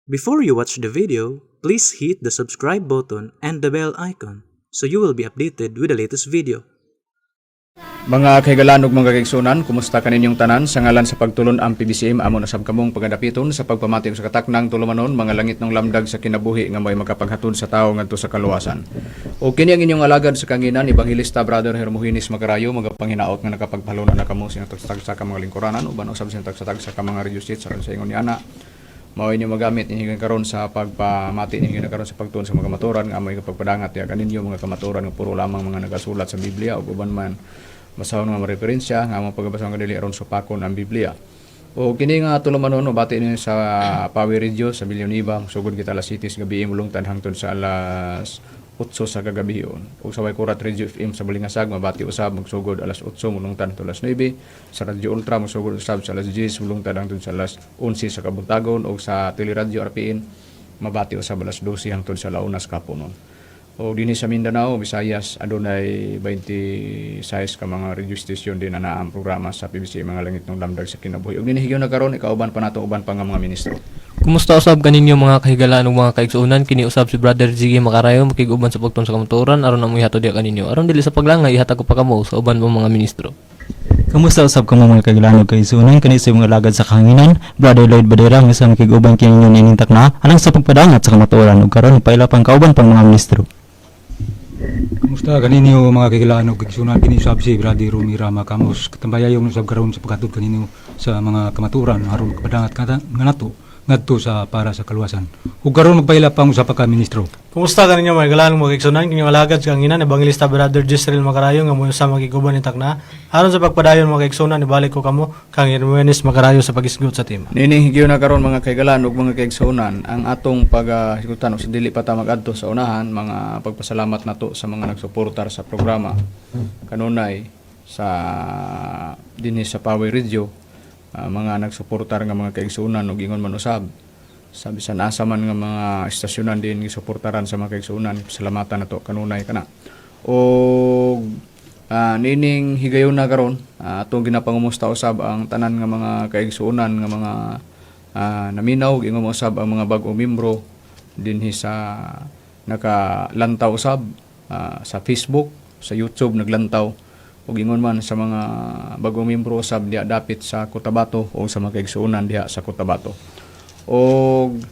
Before you watch the video, please hit the subscribe button and the bell icon so you will be updated with the latest video. Mga kahigalaan ug mga kaigsunan, kumusta kaninyong tanan? Sa ngalan sa pagtulon ang PBCM, amo na sab kamong pagadapiton sa pagpamati sa kataknang tulumanon, mga langit ng lamdag sa kinabuhi nga mo'y makapaghatod sa tawo ngadto sa kaluwasan. O kini ang inyong alagad sa kanginan, Ebanghelista Brother Hermogenes Macarayo, magapanghinaot nga nakapagpaluna na kamo sa tagsa ka mga lingkuranan uban usab sa tagsa ka mga radio sets aron sa ingon ni ana mao inyo magamit ninyo karon sa pagpamati ninyo karon sa pagtuon sa mga kamatuoran nga amoy pagpadangat ya kaninyo mga kamatuoran nga puro lamang mga nagasulat sa Biblia ug uban man basahon nga mga referensya nga among pagabasa nga dili aron supakon ang Biblia. O kini nga tulumanon bati ninyo sa Pawi Radio sa Villanueva, sugod kita alas 7 sa gabi mulungtad hangtod sa alas 8 sa kagabion. Ug sa Waikurat Radio FM sa Balingasag mabati usab magsugod alas 8 mulungtad hangtod alas 9. Sa Radio Ultra magsugod usab sa alas 10 mulungtad hangtod sa alas 11 sa kabuntagon, ug sa Teleradyo RPN mabati usab alas 12 hangtod sa 1 sa kapunon. O dinhi sa Mindanao, Visayas, adunay 26 ka mga radio station din na ang programa sa PBC, mga langit ng lamdag sa kinabuhi. Ug dinhi higayon na karon ikauban pa nato uban pa nga mga ministro. Kumusta usab kaninyo, mga kahigalaan ug mga kaigsuonan? Kini usab si Brother Ziggy Makarayo, makig-uban sa pagtuon sa kamatuoran aron amo ihatod diha kaninyo. Aron dili sa paglangay, ihatag ko pa kamo sa uban mo mga ministro. Kamusta usab kamo, mga kahigalaan ug kaigsuonan? Kani sa mga alagad sa kahanginan, Brother Lloyd Badera, nga sa makig-uban kininyo niining takna alang sa pagpadangat sa kamatuoran, ug karon paila pang kauban pang mga ministro. Kumusta kaninyo, mga kahigalaan ug kaigsuonan? Kini usab si Brother Rumi Rama Kamos, katambayayong usab karon sa paghatod kaninyo sa mga kamatuoran aron kapadangat kata nga nato ngadto sa para sa kaluwasan. Ug karon magpaila pang usa pa ka ministro. Kumusta kaninyo, mga kahigalaan, mga kaigsuonan? Kinyong alagad sa kanginan, Evangelista Brother Jezreel Macarayo, nga mo sa makiguban ni takna. Aron sa pagpadayon, mga kaigsuonan, ibalik ko kamo kang Hermogenes Macarayo sa pagisgot sa tema. Nining higayon na karon, mga kahigalaan ug mga kaigsuonan, ang atong paghisgutan sa dili pa ta magadto sa unahan, mga pagpasalamat nato sa mga nagsuportar sa programa. Kanunay sa dinhi sa Pawi Radio, mga nagsuportar nga mga kaigsuonan ug ingon man usab sa bisan asa man nga mga istasyonan din gisuportaran sa mga kaigsuonan, pasalamatan nato kanunay kana. Og nining higayon na karon, atong ginapangumusta usab ang tanan nga mga kaigsuonan nga mga naminaw, ingon mo usab ang mga bag-ong membro dinhi sa nakalantaw usab sa Facebook, sa YouTube naglantaw, ug ingon man sa mga bagong membro usab diha dapit sa Cotabato o sa mga kaigsuonan diha sa Cotabato. Og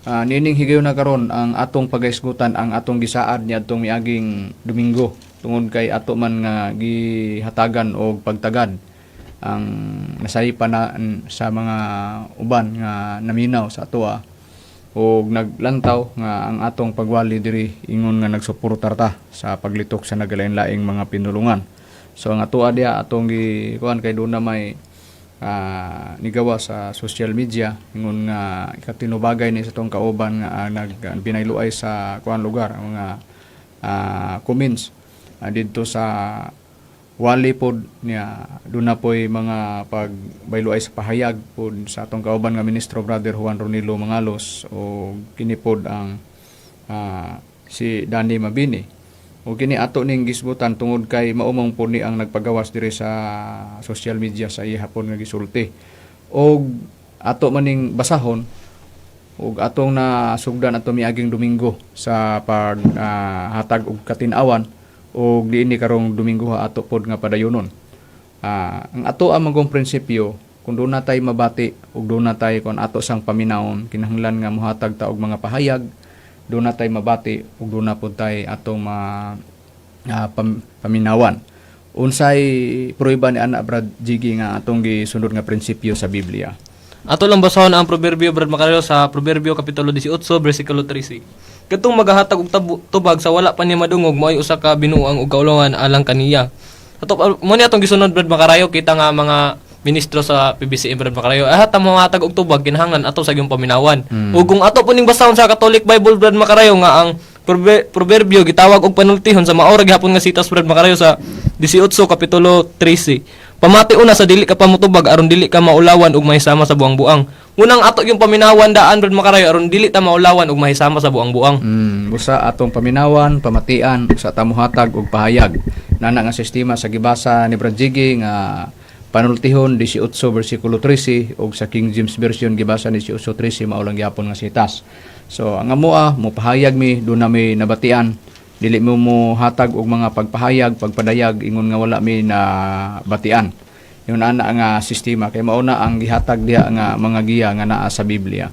nining higayon na karon, ang atong pagaisgutan ang atong gisaad niadtong miaging Domingo tungod kay ato man nga gihatagan og pagtagad ang nasaypa na sa mga uban nga naminaw sa atoa og naglantaw nga ang atong pagwali diri ingon nga nagsuportar ta sa paglitok sa nagalain-laing mga pinulungan. So ang atoa diha atong gi kuan kay doon na may nigawa sa social media ingon nga ikatinubagay ni sa atong kauban nga nag binayluay sa kuan lugar ang mga comments didto sa wali pod niya. Doon na po'y mga pagbayluay sa pahayag pod sa atong kauban nga ministro, Brother Juan Ronilo Mangalos, o kini pod ang si Danny Mabini. O kini ato ning gisgutan tungod kay maumong po ni ang nagpagawas diri sa social media sa ihapon nga gisulti og ato maning basahon ug atong nasugdan ato miaging Domingo sa pag hatag og katin-awan ug diini karong Domingo ha ato pod nga padayonon. Ang ato ang magong prinsipyo, kung doon na tay mabati ug doon na tay kon ato sang paminawon, kinahanglan nga mohatag ta og mga pahayag, doon na tay mabati ug doon na pod tay atong ma paminawan. Unsay prueba ni ana, Brad Jiggy, nga atong gisunod nga prinsipyo sa Biblia? Ato lang basahon ang Proverbio, Brad Macarayo, sa Proverbio kapitulo 18 bersikulo 13. Katong magahatag og tubag sa wala pa niya madungog moay usa ka binuang ug kaulongan alang kaniya. Ato mo ni atong gisunod, Brad Macarayo, kita nga mga ministro sa PBCM, Brad Macarayo. Ah, ta mohatag og tubag, kinahanglan ato sa iyong paminawan. Ug kung ato po ning basahon sa Catholic Bible, Brad Macarayo, nga ang Proverbio gitawag og panultihon sa maora gihapon nga sitas, Brad Macarayo, sa 18 kapitulo 13. Pamati una sa dili ka pamutubag aron dili ka maulawan ug mahisama sa buang-buang. Unang ato yung paminawan daan, Brad Macarayo, aron dili ta maulawan ug mahisama sa buang-buang. Busa atong paminawan, pamatian, sa tamuhatag og pahayag. Nana nga sistema sa gibasa ni Brad Jiggy nga Panultihon 18 versikulo 13 ug sa King James Version gibasa 18:13, mao lang gyapon nga sitas. So ang amoa mopahayag mi, duna mi nabatian. Dili mo mo hatag og mga pagpahayag, pagpadayag ingon nga wala mi nabatian. Yun ana nga sistema kay mao na ang gihatag diha nga mga giya nga naa sa Biblia.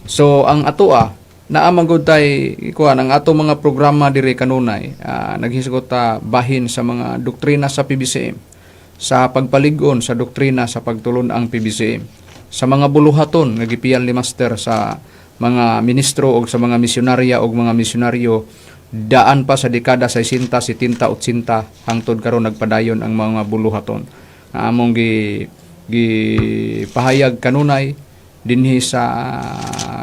So ang atoa naa man gud tay kuan ang ato mga programa diri kanunay, naghisgot ta bahin sa mga doktrina sa PBCM, sa pagpalig-on sa doktrina sa pagtulon ang PBCM, sa mga buluhaton nga gipiyal ni Master sa mga ministro og sa mga misyonarya og mga misyonaryo daan pa sa dekada 60, 70, 80, hangtod karon nagpadayon ang mga buluhaton nga among gi gi pahayag kanunay dinhi sa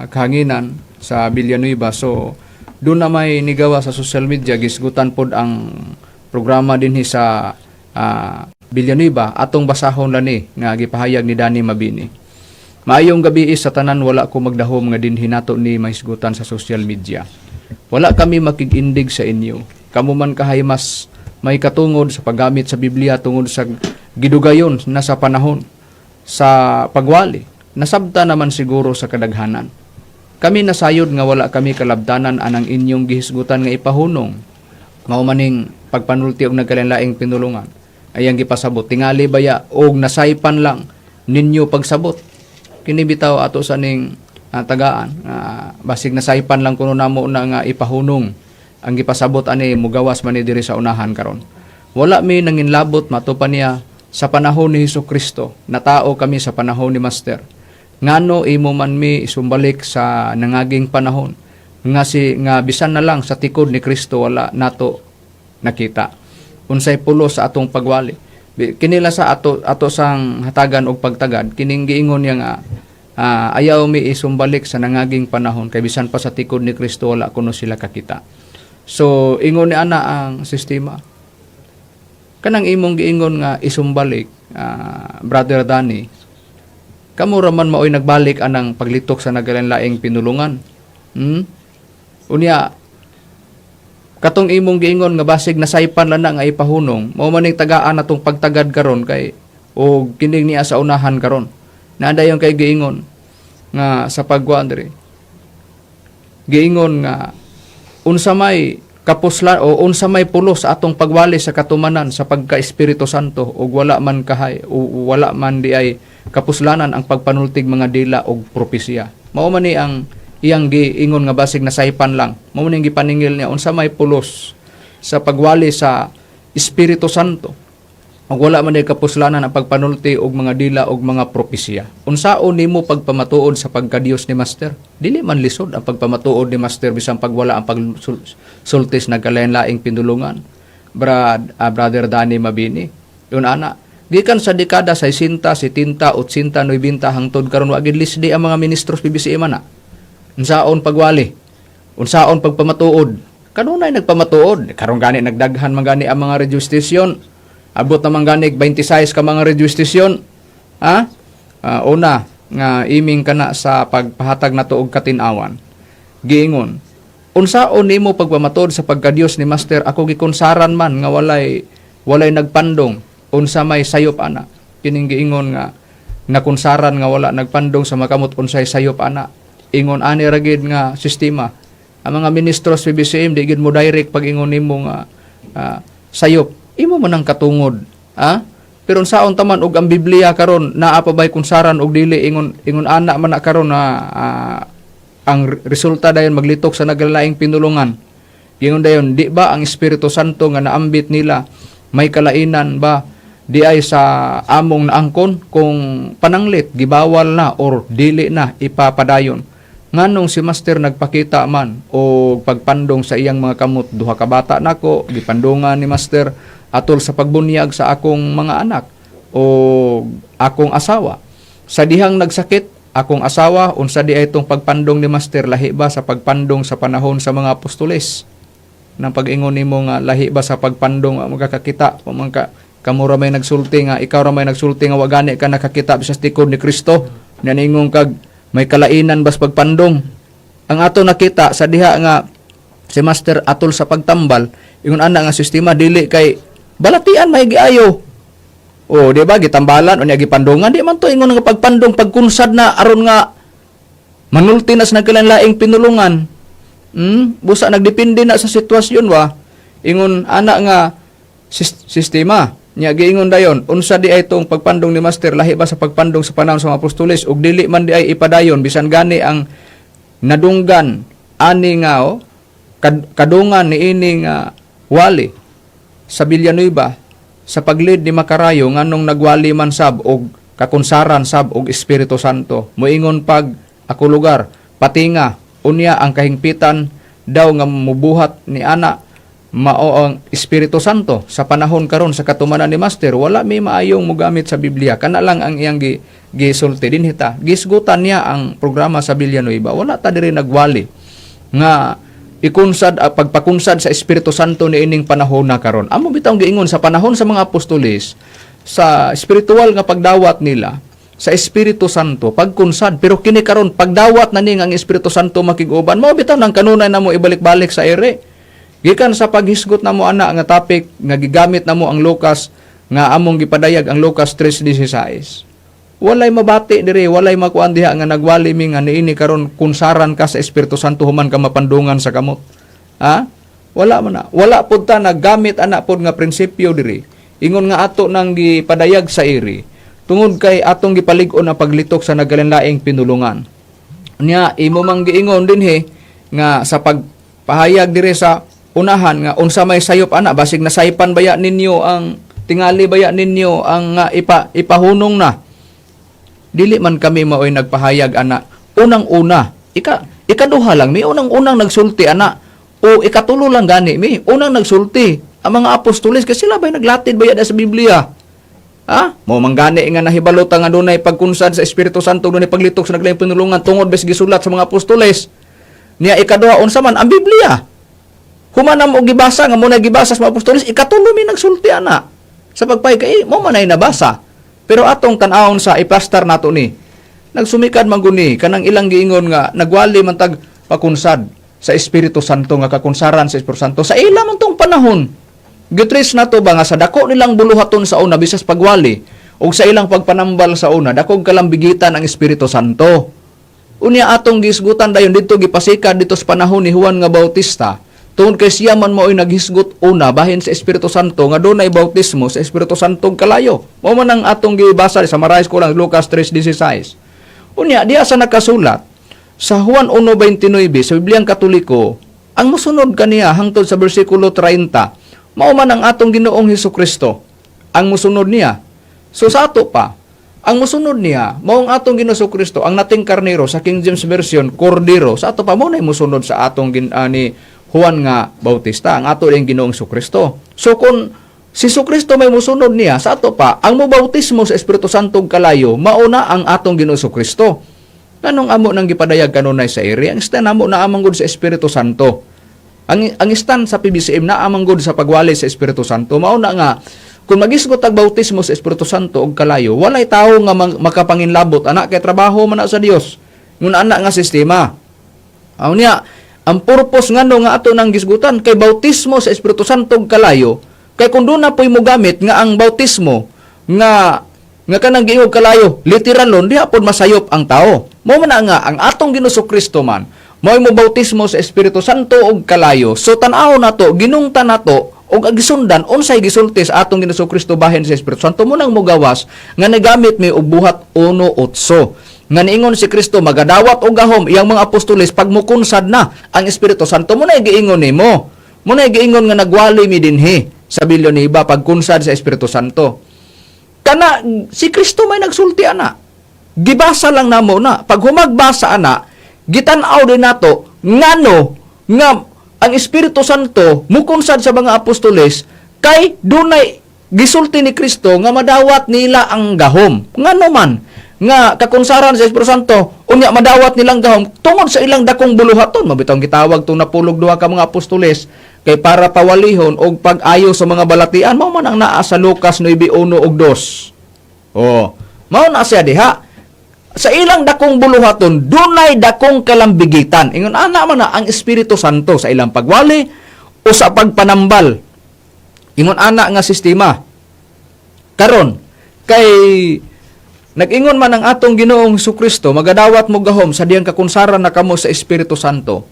kahanginan sa Villanueva. So doon na may nigawa sa social media, gisgutan pod ang programa dinhi sa Villanueva. Atong basahon lani nga gipahayag ni Danny Mabini. "Maayong gabi sa tanan. Wala ko magdahom nga dinhi nato ni mahisgutan sa social media. Wala kami makig-indig sa inyo. Kamo man kahay mas may katungod sa paggamit sa Biblia tungod sa gidugayon na sa panahon sa pagwali. Nasabta naman siguro sa kadaghanan. Kami nasayod nga wala kami kalabtanan anang inyong gihisgutan nga ipahunong. Mao maning pagpanulti og nagkalainlaing pinulungan ay ang gipasabot. Tingali baya og nasaypan lang ninyo pagsabot. Kini bitaw ato sa ning tagaan. Basig nasaypan lang kuno namo na nga ipahunong ang gipasabot ani, mugawas man ni diri sa unahan karon. Wala mi nanginlabot mato pa niya sa panahon ni Hesus Kristo. Natao kami sa panahon ni Master. Ngano imo man mi isumbalik sa nangaging panahon nga si nga bisan na lang sa tikod ni Kristo wala nato nakita. Unsay pulos sa atong pagwali?" Kinila sa ato ato sang hatagan og pagtagad kining giingon niya nga ayaw mi isumbalik sa nangaging panahon kay bisan pa sa tikod ni Kristo wala kuno sila kakita. So ingon ni ana ang sistema. Kanang imong giingon nga isumbalik, Brother Danny, kamo ra man maoy nagbalik anang paglitok sa nagalain-laing pinulungan. Unya katong imong giingon nga basig nasaypan lang na nga ipahunong, mao man ning tagaan atong pagtagad karon kay o kining niya sa unahan karon. Naa dayon kay giingon nga sa pagkuan diri. Giingon nga unsa may kapusla o unsa may pulos sa atong pagwali sa katumanan sa pagka-Espiritu Santo ug wala man kahay o wala man di ay kapuslanan ang pagpanultig mga dila og propesiya. Mao man ni ang iyang giingon nga basig nasaypan lang. Mao man ning gipaningil niya, unsa may pulos sa pagwali sa Espiritu Santo ug wala man di kapuslanan ang pagpanulti og mga dila og mga propesiya. Unsaon nimo pagpamatuod sa pagkadiyos ni Master? Dili man lisod ang pagpamatuod ni Master bisan pagwala ang pagsultis nagkalain-laing pinulungan. Brother Danny Mabini. Yun ana. Gikan sa dekada 60, 70, 80, 90 hangtod karon wa gid lisdi ang mga ministros PBCM ana. Unsaon pagwali? Unsaon pagpamatuod? Kanunay nagpamatuod. Karon gani nagdaghan man gani ang mga radio station. Abot naman gani 26 ka mga radio station. Ha? Una nga iming kana sa pagpahatag nato og katin-awan. Giingon, "Unsaon nimo pagpamatuod sa pagkadiyos ni Master? Ako gikonsaran man nga walay walay nagpandong. Unsa may sayop ana?" Kining giingon nga nakunsaran nga wala nagpandong sa makamot, unsay sayop ana? Ingon ani ra gid nga sistema. Ang mga ministro sa PBCM di gid mo direct pag ingon nimo nga sayop. Imo man ang katungod. Ha? Pero unsaon taman og ang Biblia karon naa pa bay kunsaran og dili? Ingon ingon ana man na karon na ang resulta dayon maglitok sa naglalaing pinulungan. Ingon dayon, di ba ang Espiritu Santo nga naambit nila may kalainan ba di ay sa among naangkon kung pananglit gibawal na or dili na ipapadayon? Nganong si Master nagpakita man o pagpandong sa iyang mga kamot, duha ka bata nako gipandungan ni Master atol sa pagbunyag sa akong mga anak o akong asawa. Sa dihang nagsakit akong asawa, unsa di ay itong pagpandong ni Master, lahi ba sa pagpandong sa panahon sa mga apostoles? Nang pag-ingon nimo nga lahi ba sa pagpandong ang magkakakita o man ka kamo ra may nagsulti nga ikaw ra may nagsulti nga wa gani ka nakakita sa tikod ni Kristo, naningon kag may kalainan bas pagpandong. Ang ato nakita sa diha nga si Master atol sa pagtambal, ingon ana nga sistema, dili kay balatian may giayo. O, di ba gitambalan unya gipandungan, di man to ingon nga pagpandong, pagkunsad na aron nga manulti na sa nagkalainlaing pinulungan. Busa nagdepende na sa sitwasyon wa. Ingon ana nga sistema. Nya giingon dayon, unsa di ay tong pagpandong ni Master, lahi ba sa pagpandong sa panahon sa mga apostoles, ug dili man di ay ipadayon bisan gani ang nadunggan ani nga oh, kadungan ni ini nga wali sa Villanueva sa paglid ni Makarayo, nganong nagwali man sab og kakunsaran sab og Espiritu Santo? Moingon pag ako lugar patinga, unya ang kahingpitan daw nga mubuhat ni ana mao ang Espiritu Santo sa panahon karon sa katumanan ni Master. Wala may maayong mogamit sa Biblia, kana lang ang iyang gisulti dinhi. Ta gisgutan niya ang programa sa Villanueva. Wala ta diri nagwali nga ikunsad, pagpakunsad sa Espiritu Santo niining panahon na karon. Amo bitawng giingon sa panahon sa mga apostoles, sa espiritual nga pagdawat nila sa Espiritu Santo, pagkunsad, pero kini karon pagdawat na ning ang Espiritu Santo makig-uban. Mao bitaw nang kanunay namo ibalik-balik sa ere. Gikan sa paghisgot namo ana nga topic nga gigamit namo ang Lucas, nga among gipadayag ang Lucas 3:16. Walay mabati diri, walay makuan diha nga nagwali mi nga niini karon kunsaran ka sa Espiritu Santo human ka mapandungan sa kamot. Ha? Wala man na. Wala pud ta naggamit ana pod nga prinsipyo diri. Ingon nga ato nang gipadayag sa iri tungod kay atong gipalig-on ang paglitok sa nagalainlaing pinulungan. Nya imo mang giingon dinhi nga sa pagpahayag diri sa unahan nga unsa may sayop ana, basig nasaypan baya ninyo ang tingali baya ninyo ang nga ipahunong na. Dili man kami maoy nagpahayag ana unang-una, ikaduha lang mi unang-unang nagsulti ana, o ikatulo lang gani mi unang nagsulti ang mga apostoles, kasi sila bay naglatid baya sa Biblia. Ha? Mo manggani nga nahibalo ta nga dunay pagkunsad sa Espiritu Santo, dunay paglitok sa naglaing pinulungan tungod bes gisulat sa mga apostoles. Niya ikaduha, unsa man ang Biblia. Human na mo gibasa nga mo na gibasa sa mga apostoles, ikatulo mi nagsulti ana. Sa pagpay kay mo man ay nabasa. Pero atong tan-awon sa iplastar nato ni. Nagsumikad man guni kanang ilang giingon nga nagwali man tag pakunsad sa Espiritu Santo, nga kakunsaran sa Espiritu Santo sa ila man tong panahon. Gitrace nato ba nga sa dako nilang buluhaton sa una bisas pagwali ug sa ilang pagpanambal sa una, dakog kalambigitan ang Espiritu Santo. Unya atong gisgutan dayon didto, gipasikat dito sa panahon ni Juan nga Bautista, tungod kay siya man mao'y naghisgot una bahin sa Espiritu Santo nga dunay bautismo sa Espiritu Santo ug kalayo. Mao man ang atong gibasa sa summarize ko lang, Lucas 3:16. Unya diha sa nakasulat sa Juan 1:29 sa Bibliang Katoliko, ang mosunod kaniya hangtod sa bersikulo 30, mao man ang atong Ginoong Hesus Kristo ang mosunod niya. So sa ato pa, ang mosunod niya mao ang atong Ginoong Kristo, ang nating karnero, sa King James Version, kordero. Sa ato pa, mao na mosunod sa atong ni Juan nga Bautista, ang ato ring Ginoong Kristo. So kung si Kristo may mosunod niya, sa ato pa, ang mobautismo sa Espiritu Santo ug kalayo, mao na ang atong Ginoong Kristo. Nganong amo nang gipadayag kanunay sa area, ang stand amo na amang gud sa Espiritu Santo. Ang stand sa PBCM na amang gud sa pagwali sa Espiritu Santo. Mao na nga kung magisgot ang bautismo sa Espiritu Santo og kalayo, walay tawo nga makapanginlabot ana kay trabaho man na sa Dios. Ngun ana nga sistema. Aw niya, ang purpose ngano nga ato nang gisgutan kay bautismo sa Espiritu Santo ug kalayo, kay kung doon na po'y mogamit nga ang bautismo nga nga kanang giingog kalayo, literalon, diha pod masayop ang tao. Mao man na nga ang atong Ginoong Kristo man mao'y mo bautismo sa Espiritu Santo ug kalayo. So tan-aw nato, ginungtan nato ug gisundan unsay gisulti sa atong Ginoong Kristo bahin sa Espiritu Santo, mo nang mogawas nga nagamit mi og Buhat 1:8 nga niingon si Kristo magadawat og gahom iyang mga apostoles pag mukunsad na ang Espiritu Santo. Mo na giingon nimo, mo na giingon nga nagwali mi dinhi sa Villanueva pagkunsad sa Espiritu Santo. Kana si Kristo may nagsulti ana, gibasa lang namo na. Pag humagbasa ana, gitan-aw din nato ngano nga ang Espiritu Santo mukunsad sa mga apostoles, kay dunay gisulti ni Kristo nga madawat nila ang gahom. Ngano man nga kakunsaran sa Espiritu Santo unya madawat nilang gahom? Tungod sa ilang dakong buluhaton. Mabitong gitawag tong napulog duha ka mga apostoles kay para pawalihon og pag-ayo sa mga balatian. Mao man ang naa sa Lucas 9:1 ug 2. Oh, mao na siya diha. Sa ilang dakong buluhaton, dunay dakong kalambigitan. Ingon ana man na ang Espiritu Santo sa ilang pagwali o sa pagpanambal. Ingon ana nga sistema. Karon, Kay nag-ingon man ang atong Ginoong Kristo, magadawat mo gahom sa diyang kakunsaran na kamo sa Espiritu Santo.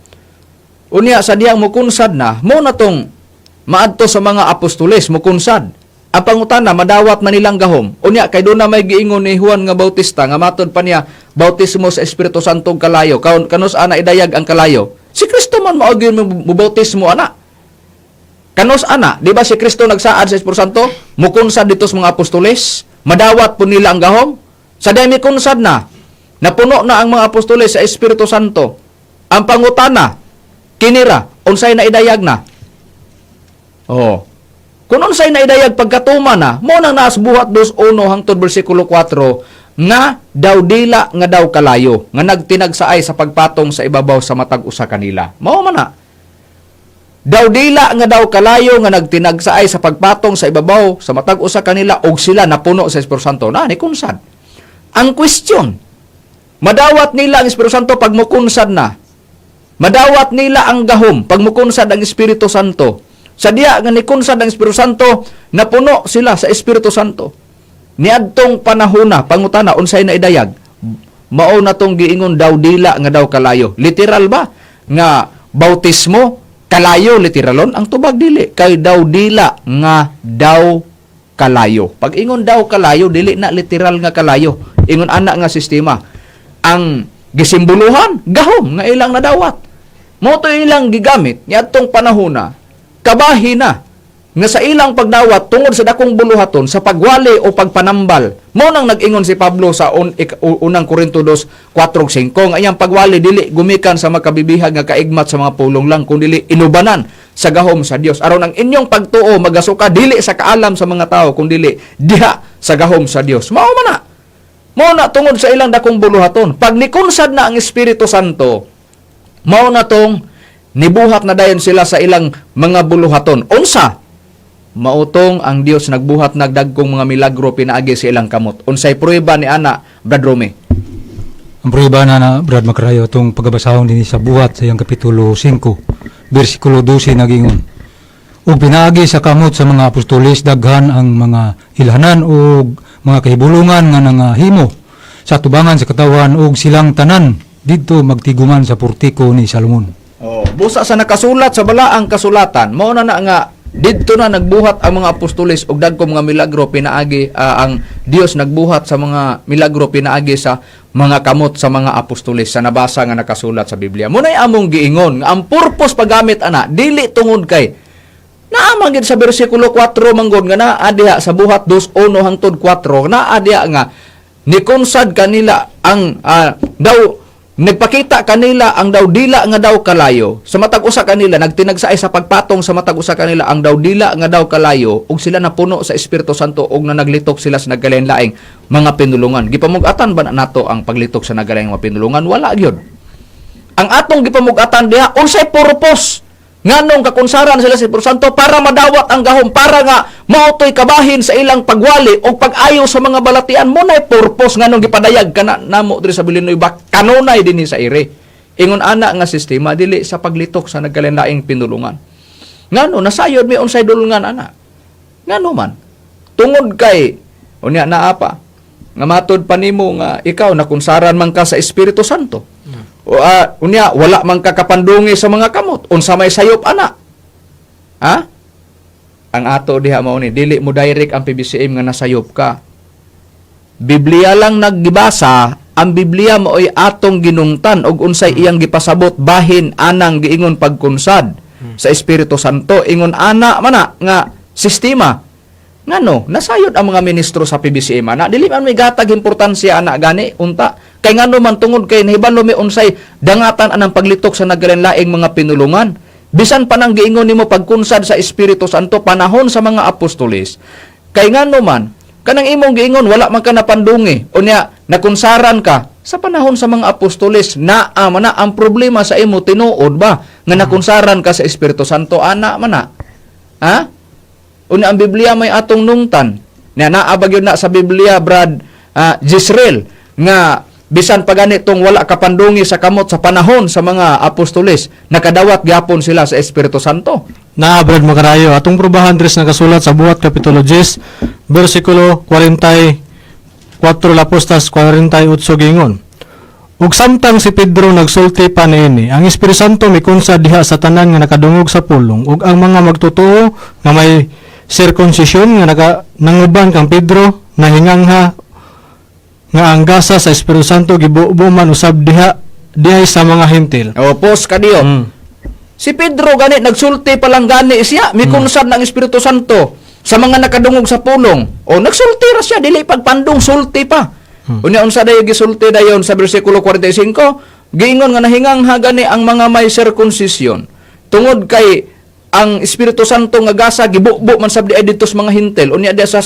Unya sa diyang mukunsad na, mo na tong maadto sa mga apostoles, mukunsad. Ang pangutana, madawat man nilang gahom. Unya, kay doon na may giingon ni Juan nga Bautista, nga matod pa niya, bautismo sa Espiritu Santo ug kalayo. Kanus ana idayag ang kalayo. Si Kristo man mao gyud mo bautismo ana. Kanus ana, di ba si Kristo nagsaad sa Espiritu Santo? Mukunsad dito sa mga apostoles, madawat po nila ang gahom. Sa dami kunsad na, napuno na ang mga apostoles sa Espiritu Santo. Ang pangutana, kinira, unsay na idayag na? Oh. Kung unsay na idayag pagkatuma na, mo nang naas Buhat 2:1 hangtod bersikulo 4 nga daw dila nga daw kalayo nga nagtinagsaay sa pagpatong sa ibabaw sa matag usa kanila. Mao man na. Daw dila nga daw kalayo nga nagtinagsaay sa pagpatong sa ibabaw sa matag usa kanila og sila napuno sa Espiritu Santo na ni kunsad. Ang question, madawat nila ang Espiritu Santo pag mukunsad na. Madawat nila ang gahom pag mukunsad ang Espiritu Santo. Sa diya nga nikunsad ang Espiritu Santo, napuno sila sa Espiritu Santo. Niadtong panahona, pangutana unsay na idayag? Mao na tong giingon daw dila nga daw kalayo. Literal ba nga bautismo kalayo literalon? Ang tubag dili kay daw dila nga daw kalayo. Pag ingon daw kalayo, dili na literal nga kalayo. Ingon ana nga sistema. Ang gisimboluhan, gahom nga ilang nadawat. Mo to ilang gigamit niadtong panahona, kabahin na nga sa ilang pagdawat tungod sa dakong buluhaton sa pagwali o pagpanambal. Mo nang nag-ingon si Pablo sa unang Korinto 2, 4 5 nga iyang pagwali dili gumikan sa makabibihag nga kaigmat sa mga pulong lang, kun dili inubanan sa gahom sa Dios, aron ang inyong pagtuo magasuka dili sa kaalam sa mga tao, kun dili diha sa gahom sa Dios. Mao man na. Mao na tungod sa ilang dakong buluhaton. Pag nikunsad na ang Espiritu Santo, mao na tong nibuhat na dayon sila sa ilang mga buluhaton. Unsa? Mautong ang Dios nagbuhat nagdagkong mga milagro pinaagi sa ilang kamot. Unsay prueba ni ana, Brad Rome? Ang prueba na na, Brad Makarayo, itong pagabasahon din sa Buhat sa iyang kapitulo 5, versikulo 12 nagingon: "Ug pinaagi sa kamot sa mga apostoles daghan ang mga ilhanan ug mga kahibulungan nga nangahimo sa tubangan sa katawhan, ug silang tanan didto magtiguman sa portiko ni Salomon." Oh, busa sa nakasulat sa balaang kasulatan, mao na na nga didto na nagbuhat ang mga apostoles og dagko mga milagro pinaagi, ang Dios nagbuhat sa mga milagro pinaagi sa mga kamot sa mga apostoles sa nabasa nga nakasulat sa Biblia. Mo nay among giingon nga ang purpose paggamit ana dili tungod kay naa man gid sa bersikulo 4 manggod nga naa diha sa Buhat 2:1 hangtod 4, naa diha nga nikunsad kanila ang daw nagpakita kanila ang daw dila nga daw kalayo sa matag usa kanila, nagtinagsaay sa pagpatong sa matag usa kanila ang daw dila nga daw kalayo, ug sila napuno sa Espiritu Santo ug na naglitok sila sa nagkalain-laing mga pinulungan. Gipamug-atan ba na nato ang paglitok sa nagkalaing mga pinulungan? Wala gyud. Ang atong gipamug-atan diha, unsay purpose nganong kakunsaran sila sa Espiritu Santo? Para madawat ang gahom, para nga maotoy kabahin sa ilang pagwali o pag-ayo sa mga balatian. Mo nay purpose nganong gipadayag kana namo diri sa Villanueva kanunay dinhi sa ire. Ingon ana nga sistema, dili sa paglitok sa nagkalain-laing pinulungan. Ngano nasayod mi unsay dulungan ana? Ngano man? Tungod kay unya naa pa nga matod pa nimo nga ikaw nakunsaran man ka sa Espiritu Santo. O unya wala man ka kapandungi sa mga kamot, unsa may sayop ana? Ha? Ang ato diha mao ni dili mo direct ang PBCM nga nasayop ka. Biblia lang naggibasa, ang Biblia maoy atong ginungtan og unsay iyang gipasabot bahin anang giingon pagkunsad sa Espiritu Santo. Ingon ana mana nga sistema. Ngano nasayod ang mga ministro sa PBCM ana? Dili man may gatag importansya ana gani unta. Kay ngano man? Tungod kay nahibalo mi unsay dangatan anang paglitok sa nagkalain-laing mga pinulungan. Bisan pa nang giingon nimo pagkunsad sa Espiritu Santo panahon sa mga apostoles, kay ngano man kanang imong giingon wala man ka napandungi, unya nakunsaran ka sa panahon sa mga apostoles, naa man na ang problema sa imo, tinuod ba nga nakunsaran ka sa Espiritu Santo ana man na? Ha? Unya ang Biblia may atong nungtan. Nya naa ba gyud na sa Biblia, Brad Jisrael, nga bisan pa ganitong wala kapandungi sa kamot sa panahon sa mga apostoles, nakadawat gyapon sila sa Espiritu Santo? Na, Brad Makarayo, atong probahan dres nakasulat sa Buhat Kapitulo 10, versikulo 44. 4 lapos tas 48 gingon. Ug samtang si Pedro nagsulti pa niini, ang Espiritu Santo mikunsa diha sa tanan nga nakadungog sa pulong ug ang mga magtotoo nga may sirkunsisyon nga naka nanguban kang Pedro nahingangha nga ang gasa sa Espiritu Santo gibubo man usab diha dihay sa mga Hentil. O, pause ka diyo. Si Pedro gani nagsulti pa lang gani siya, mikunsad ng Espiritu Santo sa mga nakadungog sa pulong. O nagsulti ra siya, dili pagpandong, sulti pa. Unya unsa dayon gisulti dayon sa bersikulo 45, giingon nga nahingangha gani ang mga may sirkunsisyon. Tungod kay ang Espiritu Santo nga gasa gibubo man sab di ay didto sa mga Hintel. Unya diya sa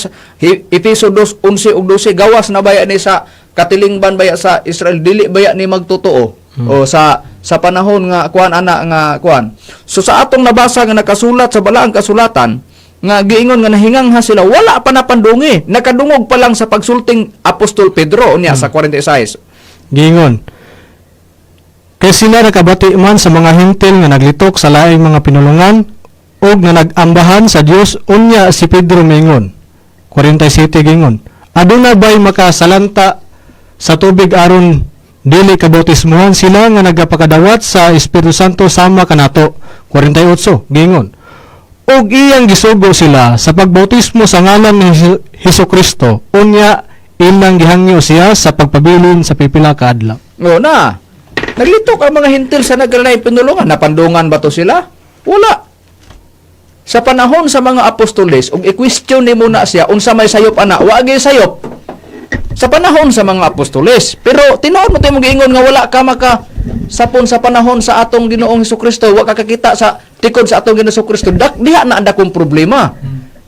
Efeso 2:11 ug 12, gawas na baya ni sa katilingban baya sa Israel, dili baya ni magtotoo. O sa panahon nga kuan ana nga kuan. So sa atong nabasa nga nakasulat sa balaang kasulatan nga giingon nga nahingangha sila, wala pa napandungi, nakadungog pa lang sa pagsulting Apostol Pedro unya sa 46. Giingon. Kay sila nakabati man sa mga Hentil nga naglitok sa laing mga pinulungan ug nga nag-ambahan sa Dios. Unya si Pedro mingon, 47 gingon, "Aduna bay makasalanta sa tubig aron dili kabautismuhan sila nga nagapakadawat sa Espiritu Santo sama kanato?" 48 gingon, ug iyang gisugo sila sa pagbautismo sa ngalan ni Hesus Kristo. Unya ilang gihangyo siya sa pagpabilin sa pipila ka adlaw. O na. Naglitok ang mga Hintil sa nagranay pinulungan. Napandungan ba to sila? Wala. Sa panahon sa mga apostoles, ug i-question nimo na siya unsa may sayop ana, wa gyud sayop. Sa panahon sa mga apostoles. Pero tinuod mo tayo giingon nga wala ka maka sapon sa panahon sa atong Ginoong Kristo, wa ka kakita sa tikod sa atong Ginoong Kristo. Dak diha na ang dakong problema.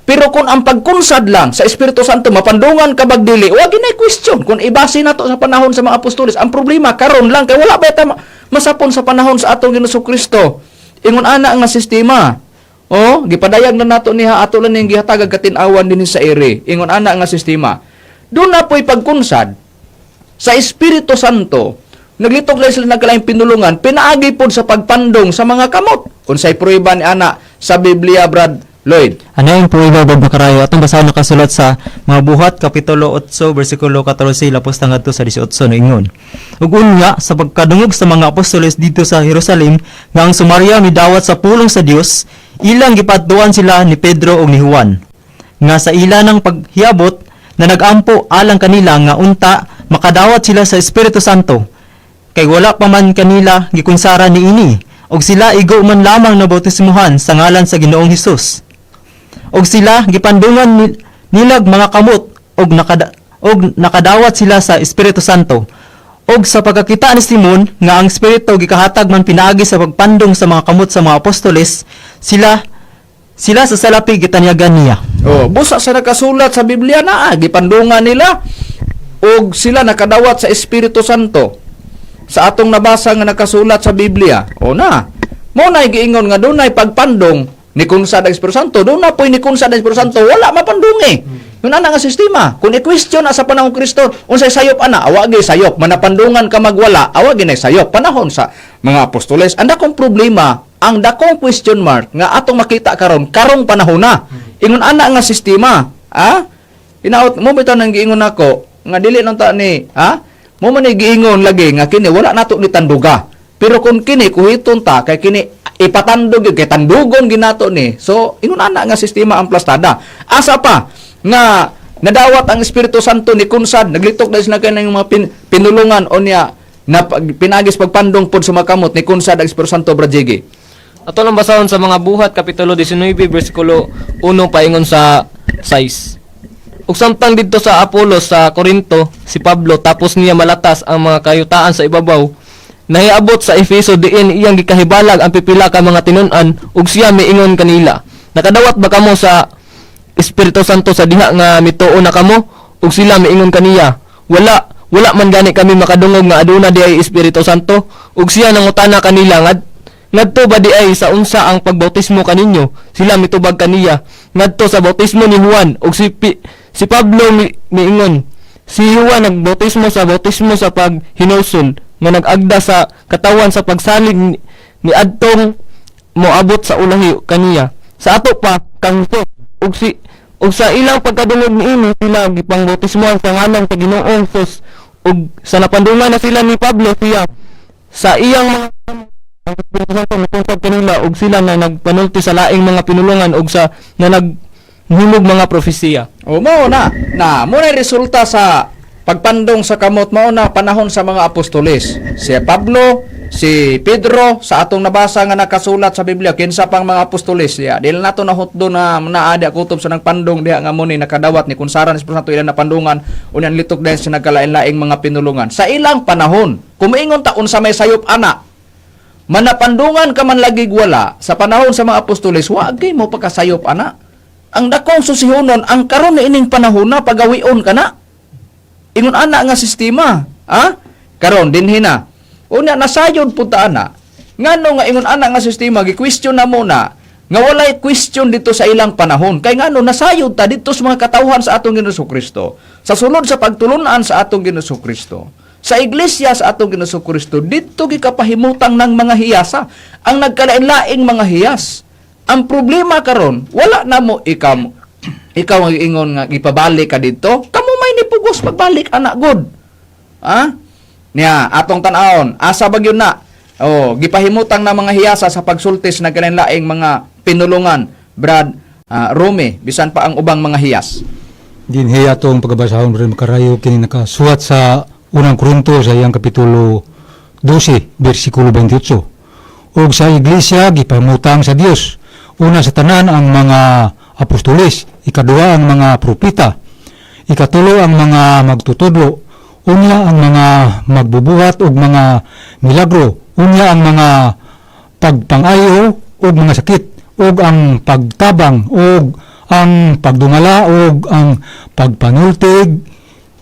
Pero kung ang pagkunsad lang sa Espiritu Santo mapandungan ka bagdili, wa ginay question kung ibase nato sa panahon sa mga apostoles. Ang problema karon lang kay wala ba ta masapon sa panahon sa atong Ginoong Kristo. Ingon ana nga sistema. Oh, gipadayag na nato niya, ato lang ning gihatag katin-awan dinhi sa ere. Ingon ana nga sistema. Doon na po'y pagkunsad sa Espiritu Santo. Naglitok lang sila nagkalaing pinulungan, pinaagi pod sa pagpandong sa mga kamot. Unsay prueba ni ana sa Biblia, Brad Lloyd? Ano ang pruweba, Bob Makarayo? Atong basahon nakasulat sa Mga Buhat kapitulo 8 bersikulo 14 lapos ngadto sa 18 na ingon. Ug unya sa pagkadungog sa mga apostoles dito sa Jerusalem nga ang Samaria midawat sa pulong sa Dios, ilang gipatuan sila ni Pedro ug ni Juan. Nga sa ila ng paghiabot na nagampo alang kanila nga unta makadawat sila sa Espiritu Santo kay wala pa man kanila gikunsara niini ug sila igo man lamang nabautismuhan sa ngalan sa Ginoong Hesus ug sila gipandungan nilag mga kamot ug nakadawat sila sa Espiritu Santo. Ug sa pagkakita ni Simon nga ang Espiritu gikahatag man pinaagi sa pagpandong sa mga kamot sa mga apostoles, sila sila sa salapi gitanyagan niya. Oh, busa sa nakasulat sa Biblia naa gipandungan nila og sila nakadawat sa Espiritu Santo. Sa atong nabasa nga nakasulat sa Biblia. O na. Mo na giingon nga dunay pagpandong ni kunsad ang Espiritu Santo, doon na po'y ni kunsad ang Espiritu Santo, wala mapandungi. Yun ana nga sistema. Kung i-question na sa panahon Kristo, unsay sayop ana, awa gyud sayop. Manapandungan ka magwala, awa gyud nay sayop. Panahon sa mga apostoles, ang dakong problema, ang dakong question mark nga atong makita karon, karong panahon na. Ingon ana nga sistema, ah? Hinaot mo bitaw nang giingon nako nga dili lang ta ni, ha? Mo man ni giingon lagi nga kini wala nato ni tanduga. Pero kung kini kuhiton ta kay kini ipatandog gyud kay tandugon ginato ni. So ingon ana nga sistema ang plastada. Asa pa nga nadawat ang Espiritu Santo ni kunsad naglitok na sila kay ng mga pinulungan o niya na pinagis pagpandong pod sa mga kamot ni kunsad ang Espiritu Santo, Brad Jiggy? Ato lang basahon sa Mga Buhat kapitulo 19 bersikulo 1 paingon sa 6. Ug samtang didto sa Apolos sa Corinto si Pablo tapos niya malatas ang mga kayutaan sa ibabaw, nahiabot sa Efeso diin iyang gikahibalag ang pipila ka mga tinun-an ug siya miingon kanila, "Nakadawat ba kamo sa Espiritu Santo sa diha nga mituo na kamo?" Ug sila miingon kaniya, "Wala, wala man gani kami makadungog nga aduna di ay Espiritu Santo." Ug siya nangutana kanila, "Ngadto ba di ay sa unsa ang pagbautismo kaninyo?" Sila mitubag kaniya, "Ngadto sa bautismo ni Juan." Ug si Pablo miingon, "Si Juan nagbautismo sa bautismo sa paghinulsol nga nag-agda sa katawan sa pagsalig ni adtong moabot sa ulahi kaniya sa ato pa kang Hesus." Ug si Ug sa ilang pagkadungog niini sila gipangbautismohan sa ngalan sa Ginoong Jesus, ug sa napandungan na sila ni Pablo siya sa iyang mga ang Espiritu Santo mikunsab kanila ug sila na nagpanulti sa laing mga pinulungan ug sa na naghimog mga propesiya. O mao na. Na mo na resulta sa pagpandong sa kamot, mao na panahon sa mga apostoles. Si Pablo, si Pedro sa atong nabasa nga nakasulat sa Biblia, kinsa pang mga apostoles diya. Dili nato nahutdo na naa diha kutob sa nagpandong diha nga mo ni nakadawat ni kunsaran ni Espiritu Santo ilang napandungan, unya litok dayon sa nagkalain-laing mga pinulungan. Sa ilang panahon, kumiingon ta unsa may sayop ana, manapandungan ka man lagi wala sa panahon sa mga apostoles, wa gyud mo pagkasayop ana. Ang dakong susihonon ang karon na ining panahon na pagawion ka na. Ingon ana nga sistema, ha? Karon dinhi na. Unya nasayod pud ta ana. Ngano nga ingon ana nga sistema gi-question na mo na nga walay question dito sa ilang panahon? Kay ngano nasayod ta dito sa mga katawhan sa atong Ginoong Kristo. Sa sulod sa pagtulunan sa atong Ginoong Kristo. Sa iglesia sa atong Ginoong Kristo dito gikapahimutang ng mga hiyasa, ang nagkalain-laing mga hiyas. Ang problema karon, wala na mo ikaw ikaw ang ingon nga ipabalik ka dito, kamo may nipugos pagbalik anak god. Ha? Niya, atong tan-awon, asa ba gyud na? Oh, gipahimutang na mga hiyasa sa pagsultis na laing mga pinulungan, Brad Rome, bisan pa ang ubang mga hiyas. Dinhi atong pagabasahon, Brad Makarayo, kini nakasuwat sa Unang Korinto sa iyang kapitulo 12 bersikulo 28. Ug sa iglesia gipamutang sa Dios una sa tanan ang mga apostoles, ikaduha ang mga propeta, ikatulo ang mga magtutudlo, unya ang mga magbubuhat og mga milagro, unya ang mga pagpangayo og mga sakit, ug ang pagtabang, ug ang pagdumala, ug ang pagpanultig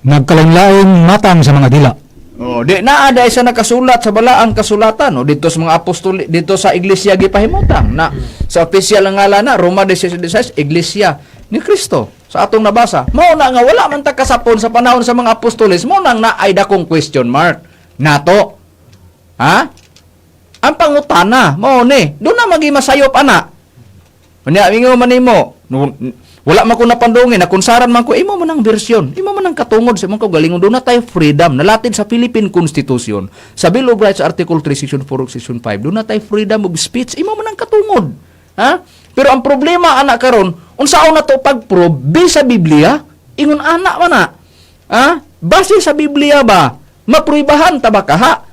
nagkalain-laing matang sa mga dila. Oh, di naa dai sa nakasulat sa balaang kasulatan, oh, dito sa mga apostol dito sa iglesia gipahimutang na sa official nga ngalan na Roma 16:16, Iglesia ni Kristo sa atong nabasa. Mao na nga wala man ta kasapon sa panahon sa mga apostoles, mao nang naay dakong question mark nato. Ha? Ang pangutana mao ni, doon na magi masayop ana. Unya ingon man nimo, wala man ko napandungin, nakunsaran man ko, imo man ang version, imo man ang katungod sa imong kaugalingon, doon na tayo freedom, nalatid sa Philippine Constitution, sa Bill of Rights Article 3, Section 4, Section 5, doon na tayo freedom of speech, imo man ang katungod. Ha? Pero ang problema ana karon, unsaon na to pag-prove sa Biblia, ingon ana man na. Ha? Base sa Biblia ba, mapruibahan ta ba kaha?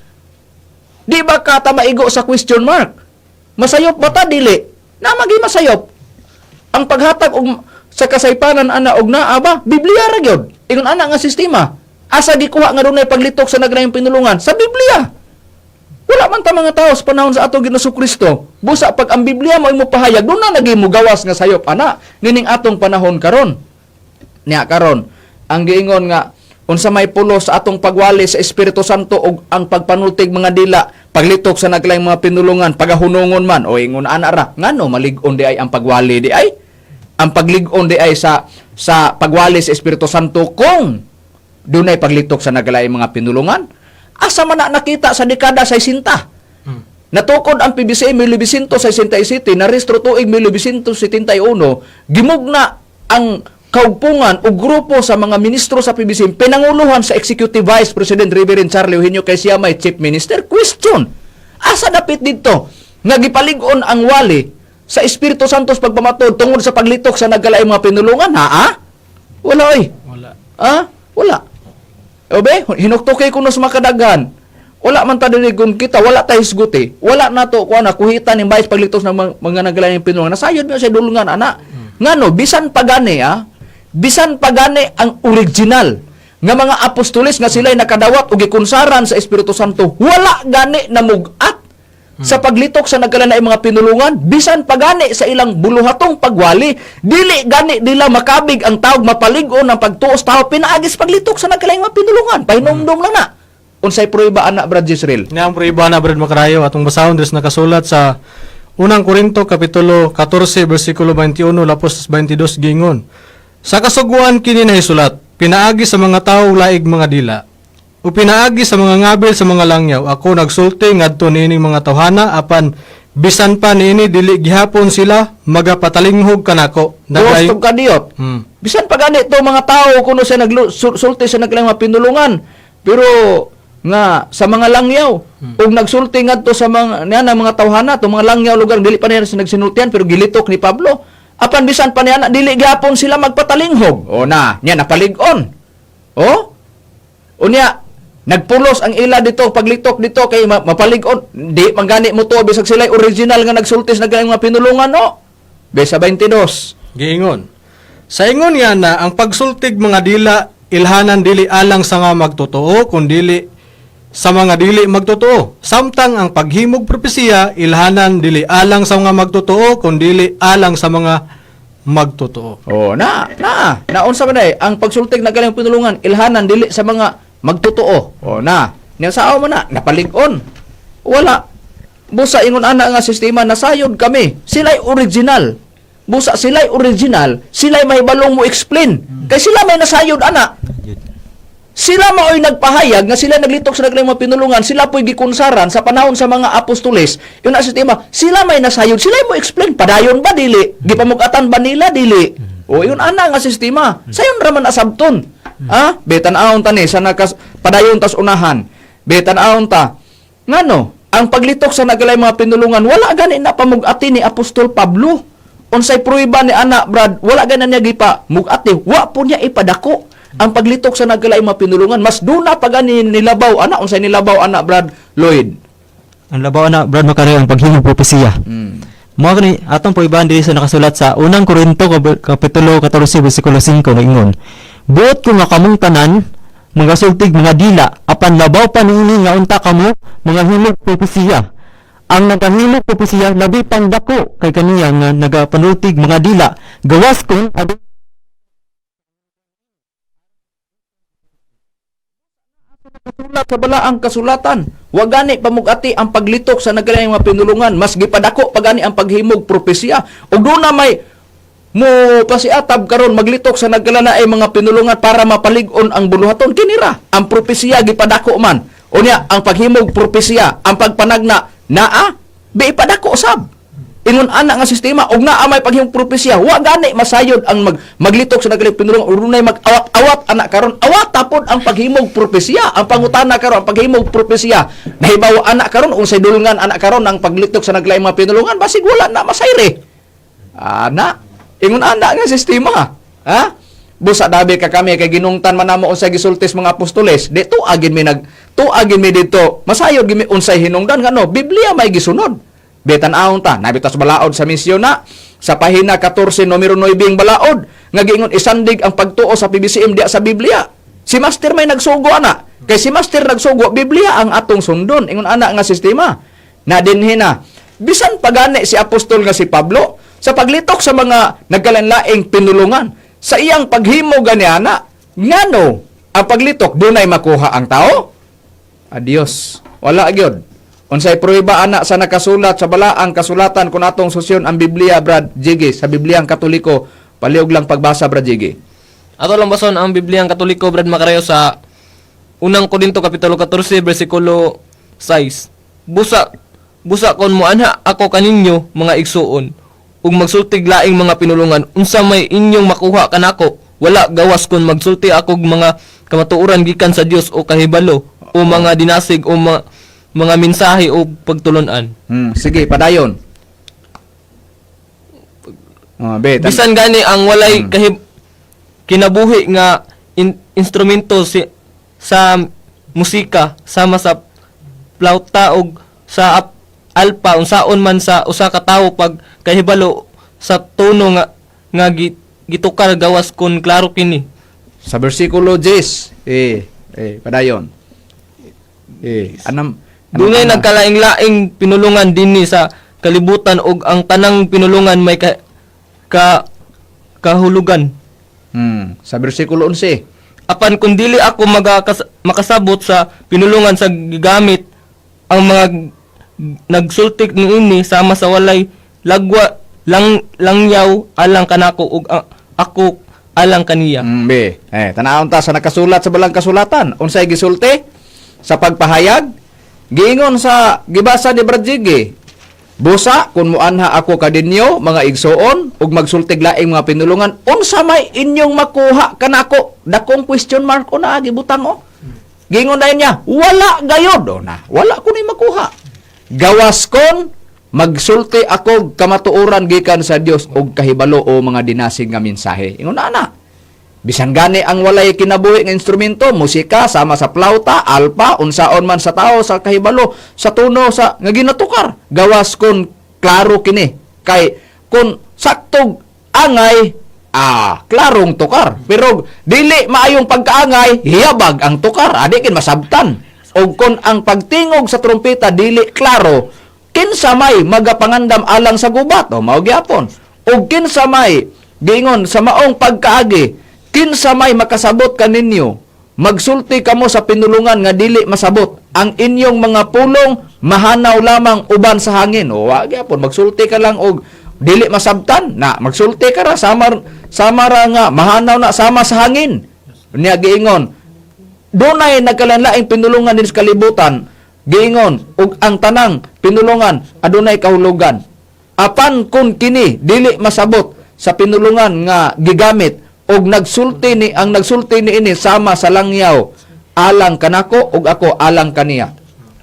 Di ba ka ta maigo sa question mark? Masayop ba ta dili? Na magi masayop. Ang paghatag og sa kasaypanan ana og naa ba Biblia ra gyud. Ingon ana nga sistema. Asa gikuha nga dunay paglitok sa nagrayong pinulungan? Sa Biblia. Wala man ta mga tao sa panahon sa atong Ginoong Kristo. Busa pag ang Biblia mo imo pahayag, doon na naging mugawas nga sayop ana nining atong panahon karon. Niya karon, ang giingon nga unsa may pulos sa atong pagwali sa Espiritu Santo ug ang pagpanultig mga dila, paglitok sa naglaing mga pinulungan, pagahunungon man o ingon ana ra, ngano malig-on di ay ang pagwali di ay? Ang paglig-on di ay sa pagwali sa Espiritu Santo kung dunay paglitok sa naglaing mga pinulungan? Asa man na nakita sa dekada 60? Natukod ang PBCM 1967, narehistro tuig 1971, gimugna ang kaugpungan o grupo sa mga ministro sa PBCM, pinanguluhan sa Executive Vice President Reverend Charlie Eugenio kay siya may Chief Minister. Question, asa dapit dito nga gipalig-on ang wali sa Espiritu Santo sa pagpamatod tungod sa paglitok sa nagkalaing mga pinulungan? Ha? Ah? Wala oy. Wala. Ah? Wala. Obe, hinuktukay ko sa makadaghan. Wala man ta diri kung kita, wala ta hisguti. Wala na to kuan na kuhitan ni bayis paglitos ng mga naglaing pinulungan. Nasayod mo sa dulungan ana. Ngano bisan pagani ah, bisan pagani ang original nga mga apostoles nga sila'y nakadawat og gikunsaran sa Espiritu Santo, wala gani namugat sa paglitok sa nagkalanaing mga pinulungan, bisan pagani sa ilang buluhatong pagwali, dili gani nila makabig ang tawag mapalig-on ang pagtuos tao pinaagis paglitok sa nagkalaing mga pinulungan. Pahinumdum lang na. Unsay prueba ana, Brad Jisreel? Nga ang prueba na, Brad Makarayo, atong basahon diri sa nakasulat sa Unang Korinto kapitulo 14 bersikulo 21 lapos 22 gingon. Sa kasugwaan kini nahisulat, pinaagi sa mga tawo laig mga dila. O pinaagi sa mga ngabil sa mga langyaw, ako nagsulti ngadto niining mga tawhana apan Bisan pa niini dili gihapon sila magapatalinghog kanako. Nagay... Kadiyot. Bisan pa gani to mga tao kuno siya nagsulti sa naglaing mga pinulungan. Pero nga sa mga langyaw ug nagsulti ngadto sa mga niya na mga tawhana to mga langyaw lugar dili pa niya sa nagsinultian pero gilitok ni Pablo. Apan bisan pa niya na dili gihapon sila magpatalinghog. O na, niya napalig-on. O? Unya, nagpulos ang ila dito, paglitok dito kay mapalig-on. Di man gani mo to bisag sila original nga nagsulti sa naglaing mga pinulungan no. Besa 22. Giingon. Sa ingon nga na ang pagsultig mga dila ilhanan dili alang sa nga magtotoo kundili sa mga dili magtotoo. Samtang ang paghimog propesiya ilhanan dili alang sa mga magtotoo kundili alang sa mga magtotoo. Oh, na, na, naunsa man ay ang pagsultig na galing pinulungan, ilhanan dili sa mga magtotoo. Oh, na. Nya sao man na napalig-on. Wala. Busa ingon ana nga sistema nasayod kami. Sila'y original. Busa sila'y original, sila'y may balong mo explain. Kay sila may nasayod ana. Sila mao'y nagpahayag nga sila naglitok sa naglaing mga pinulungan, sila po'y gikunsaran sa panahon sa mga apostoles. Yun ang sistema, sila may nasayod, sila mo explain padayon ba dili? Gipamugatan ba nila dili? O yun ana nga sistema. Sayon ra man asabton. Ah, betan aon ta ni sa nakas padayon tas unahan. Betan aon ta. Ngano, ang paglitok sa naglaing mga pinulungan wala gani na pamugati ni Apostol Pablo. Unsay pruweba ni ana Brad, wala gani niya gipa mugati, wa po niya ipadako ang paglitok sa nagkalaing mga pinulungan. Mas duna pa gani nilabaw ana. Unsay nilabaw ana, Brad Lloyd? Ang labaw na Brad Macario ang paghimog propesiya. Mao kani atong paibahan diri sa nakasulat sa unang Korinto kapitulo 14 bersikulo 5 naingon. Buot ko nga kamong tanan mga sultig mga dila apan labaw pa niini nga unta kamo mga himog propesiya. Ang nagahimog propesiya labi pang dako kay kaniya nga nagapanultig mga dila gawas kon Sulat sa balaang kasulatan. Wa gani pamugati ang paglitok sa nagkalaing mga pinulungan, mas gipadako pa gani ang paghimog propesiya. Ug doon na may mo pasiatab karon maglitok sa nagkalalaing mga pinulungan para mapalig-on ang buluhaton kinira. Ang propesiya gipadako man. Unya ang paghimog propesiya, ang pagpanagna naa bi ipadako usab. Ingon ana nga sistema og naa may paghimog propesiya, wa gani masayod ang maglitok sa nagkalalaing pinulungan ug dunay mag-awat-awat ana karon. Awat tapod ang paghimog propesiya, ang pangutana karon ang paghimog propesiya. Nahibaw ana karon unsay dulngan ana karon ang paglitok sa naglaing mga pinulungan basig wala na masayre. Ana, ingon ana nga sistema. Ha? Busa dabi ka kami kay ginungtan man namo unsay gisultis mga apostoles, di tuagin mi nag tuagin mi dito. Masayod gimi unsay hinungdan ngano Biblia may gisunod. Betan aon ta, nabitas balaod sa misyon na sa pahina 14 numero 9 ang balaod nga giingon isandig ang pagtuo sa PBCM diya sa Biblia. Si Master may nagsugo ana. Kay si Master nagsugo Biblia ang atong sundon. Ingon ana nga sistema. Na dinhi na. Bisan pagani si apostol nga si Pablo sa paglitok sa mga nagkalanlaing pinulungan sa iyang paghimo gani ana ngano ang paglitok dunay makuha ang tao? Adios. Wala gyud. Unsay pruweba ana sa nakasulat sa balaang kasulatan kung atong susyon ang Biblia, Brad Jiggy, sa Biblia ang Katoliko, paliog lang pagbasa, Brad Jiggy. Ato lang bason ang Biblia ang Katoliko Brad Macario sa unang Korinto kapitulo 14 bersikulo 6. Busa busa kon moanha ako kaninyo mga igsuon ug magsultig laing mga pinulungan unsa may inyong makuha kanako wala gawas kon magsulti ako og mga kamatuoran gikan sa Dios o kahibalo o mga dinasig o mga mensahe o pagtulon-an. Sige, padayon. Oh, be, Bisan gani ang walay kinabuhi nga instrumento sa musika sama sa plauta og sa alpa unsaon man sa usa ka tawo pag kahibalo sa tono nga nga gitukar gawas kon klaro kini. Sa bersikulo 10. Padayon. Anam, anam Dunay ana? nagkalaing-laing pinulungan dinhi sa kalibutan ug ang tanang pinulungan may ka kahulugan. Sa bersikulo 11. Apan kung dili ako makasabot sa pinulungan sa gigamit ang mga nagsultik niini sama sa walay lagwa lang langyaw alang kanako ug ako alang kaniya. Be. Tanawon ta sa nakasulat sa balang kasulatan. Unsay gisulti sa pagpahayag? Giingon sa gibasa ni Brad Jiggy. Busa kung muanha ako kaninyo mga igsoon ug magsultig laing mga pinulungan, unsa may inyong makuha kanako? Dakong question mark o na gibutang o. Giingon dayon niya, wala gayod o na, wala ko ni makuha. Gawas kon magsulti ako kamatuoran gikan sa Dios og kahibalo o mga dinasig nga mensahe. Ingon na ana. Bisan gani ang walay kinabuhi nga instrumento, musika sama sa plauta, alpa, unsaon man sa tao sa kahibalo, sa tono sa nga ginatukar. Gawas kon klaro kini kay kun saktog angay, klarong tukar. Pero dili maayong pagkaangay, hiyabag ang tukar, adi kin masabtan. Og kon ang pagtingog sa trompeta dili klaro, kinsa may magapangandam alang sa gubat o mao gyapon. Og kinsa may giingon sa maong pagkaagi, kinsa may makasabot kaninyo, magsulti kamo sa pinulungan nga dili masabot. Ang inyong mga pulong mahanaw lamang uban sa hangin. O wa gyapon, magsulti ka lang og dili masabtan na magsulti ka ra sama sama ra nga mahanaw na sama sa hangin. Niya giingon, dunay nagkalanlaing pinulungan din sa kalibutan. Giingon ug ang tanang pinulungan adunay kahulugan. Apan kun kini dili masabot sa pinulungan nga gigamit og nagsulti ni ang nagsulti ni ini sama sa langyaw alang kanako ug ako alang kaniya.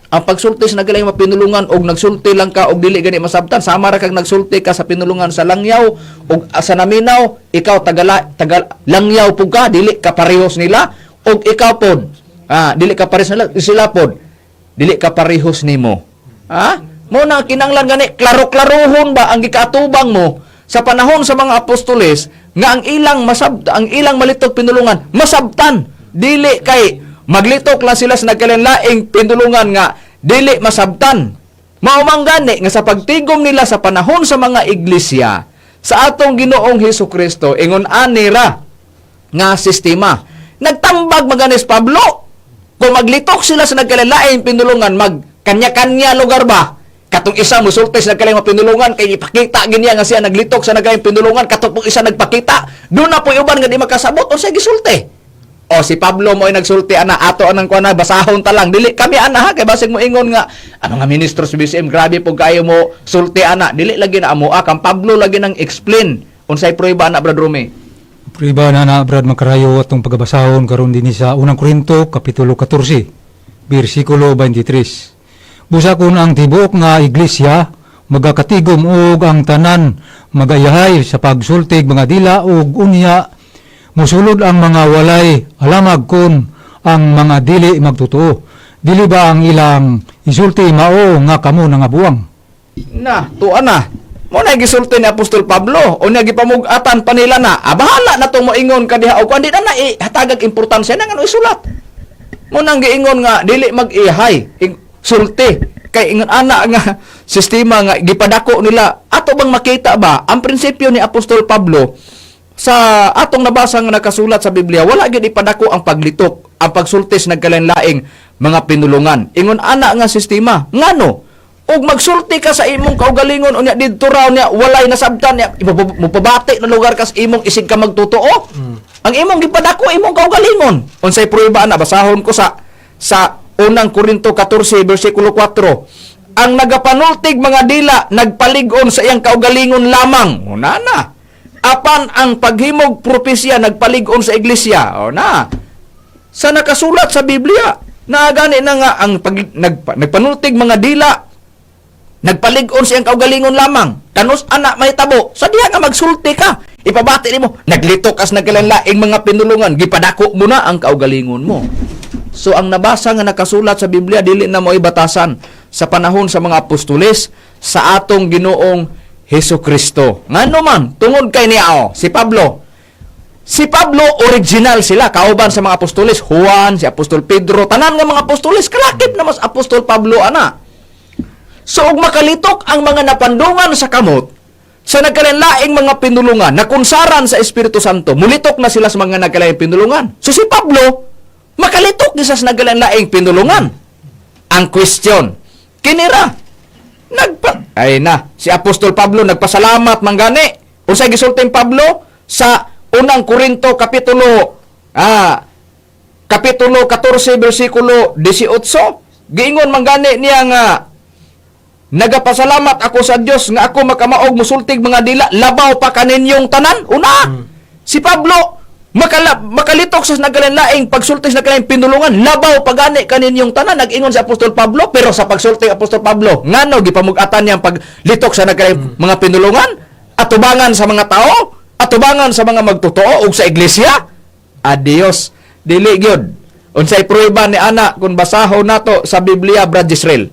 Ang pagsulti sa nagkalaing mapinulungan og nagsulti lang ka og dili gani masabtan, sama ra kag nagsulti ka sa pinulungan sa langyaw og sa naminaw, ikaw tagala tagal langyaw pud ka, dili ka parehos nila, og ikaw pod dili ka parehos nila, sila pod dili ka parehos nimo. Mo na kinanglan gani klaro-klarohon ba ang gikaatubang mo sa panahon sa mga apostoles nga ang ilang masab ang ilang malitok pinulungan masabtan, dili kay maglitok lang sila sa nagkalanlaing pinulungan nga dili masabtan. Mao man gani nga sa pagtigom nila sa panahon sa mga iglesia sa atong Ginoong Hesus Kristo, ingon ani ra nga sistema. Nagtambag maganis Pablo, kung maglitok sila sa nagkalalaing pinulungan, mag kanya-kanya lugar ba? Katong isa musulti sa nagkalaing pinulungan kay ipakita ginya nga siya naglitok sa nagkalaing pinulungan, katong pong isa nagpakita, doon na po uban nga di makasabot unsay gisulti. O si Pablo mo ay nagsulti ana ato anang kuan na basahon ta lang, dili kami ana ha, kay basig mo ingon nga ano nga ministro sa BCM, grabe po kayo mo sulti ana, dili lagi na amo kang Pablo lagi nang explain unsay prueba ana, Brad Rumi. Prueba na na, Brad Makarayo, atong pagabasahon karon dinhi sa Unang Korinto kapitulo 14 bersikulo 23. Busa kun ang tibuok nga iglesia magakatigom og ang tanan magayahay sa pagsultig mga dila og unya musulod ang mga walay alamag, kun ang mga dili magtotoo, dili ba ang ilang isulti mao nga kamo nangabuang? Na, tuwa na. Mo na gisulti ni Apostol Pablo, o niya gipamug-atan pa nila na, bahala na tong moingon ka diha o kuan, di na na hatagag importansya na ngano isulat. Mo nang giingon nga dili mag-ihay, sulti kay ingon ana nga sistema nga gipadako nila. Ato bang makita ba ang prinsipyo ni Apostol Pablo sa atong nabasa nga nakasulat sa Biblia, wala gyud ipadako ang paglitok, ang pagsulti sa nagkalain-laing mga pinulungan. Ingon ana nga sistema. Ngano? Og magsulti ka sa imong kaugalingon unya didto raw niya walay nasabtan niya, mupabati na lugar ka sa imong isig ka magtotoo. Ang imong gipadako imong kaugalingon. Unsay prueba ana, basahon ko sa Unang Korinto 14 bersikulo 4. Ang nagapanultig mga dila nagpalig-on sa iyang kaugalingon lamang. Una na. Apan ang paghimog propesya nagpalig-on sa iglesia. O na. Sa nakasulat sa Biblia, naagani na nga ang nagpanultig mga dila nagpalig-on sa iyang kaugalingon lamang. Kanus ana may tabo sa diha nga magsulti ka, ipabati nimo naglito kas nagkalanlaing mga pinulungan, gipadako mo na ang kaugalingon mo. So ang nabasa nga nakasulat sa Biblia dili na mo'y batasan sa panahon sa mga apostoles sa atong Ginoong Hesus Kristo. Ngano man tungod kay niya oh, si Pablo. Si Pablo original sila kauban sa mga apostoles, Juan, si Apostol Pedro, tanan nga mga apostoles kalakip na mas Apostol Pablo ana. So ug makalitok ang mga napandungan sa kamot sa nagkalanlaing mga pinulungan na kunsaran sa Espiritu Santo, mulitok na sila sa mga nagkalaing pinulungan. So si Pablo makalitok ni sa nagkalanlaing pinulungan. Ang question, kinira nagpa ay na si Apostol Pablo nagpasalamat mangani. Unsay gisulti ni Pablo sa Unang Korinto kapitulo 14 bersikulo 18? Giingon mangani niya nga Nagapasalamat ako sa Dios nga ako makamaog musultig mga dila labaw pa kaninyong tanan. Una, si Pablo makalitok sa nagkalain-laing pagsulti sa nagkalaing pinulungan, labaw pa gani kaninyong tanan, nag-ingon si Apostol Pablo. Pero sa pagsulti Apostol Pablo, ngano gipamug-atan niya ang paglitok sa nagkalaing mga pinulungan? Atubangan sa mga tao, atubangan sa mga magtotoo ug sa iglesia. Adios, dili gyud. Unsay pruweba ni ana kung basahon nato sa Biblia, Brad Israel?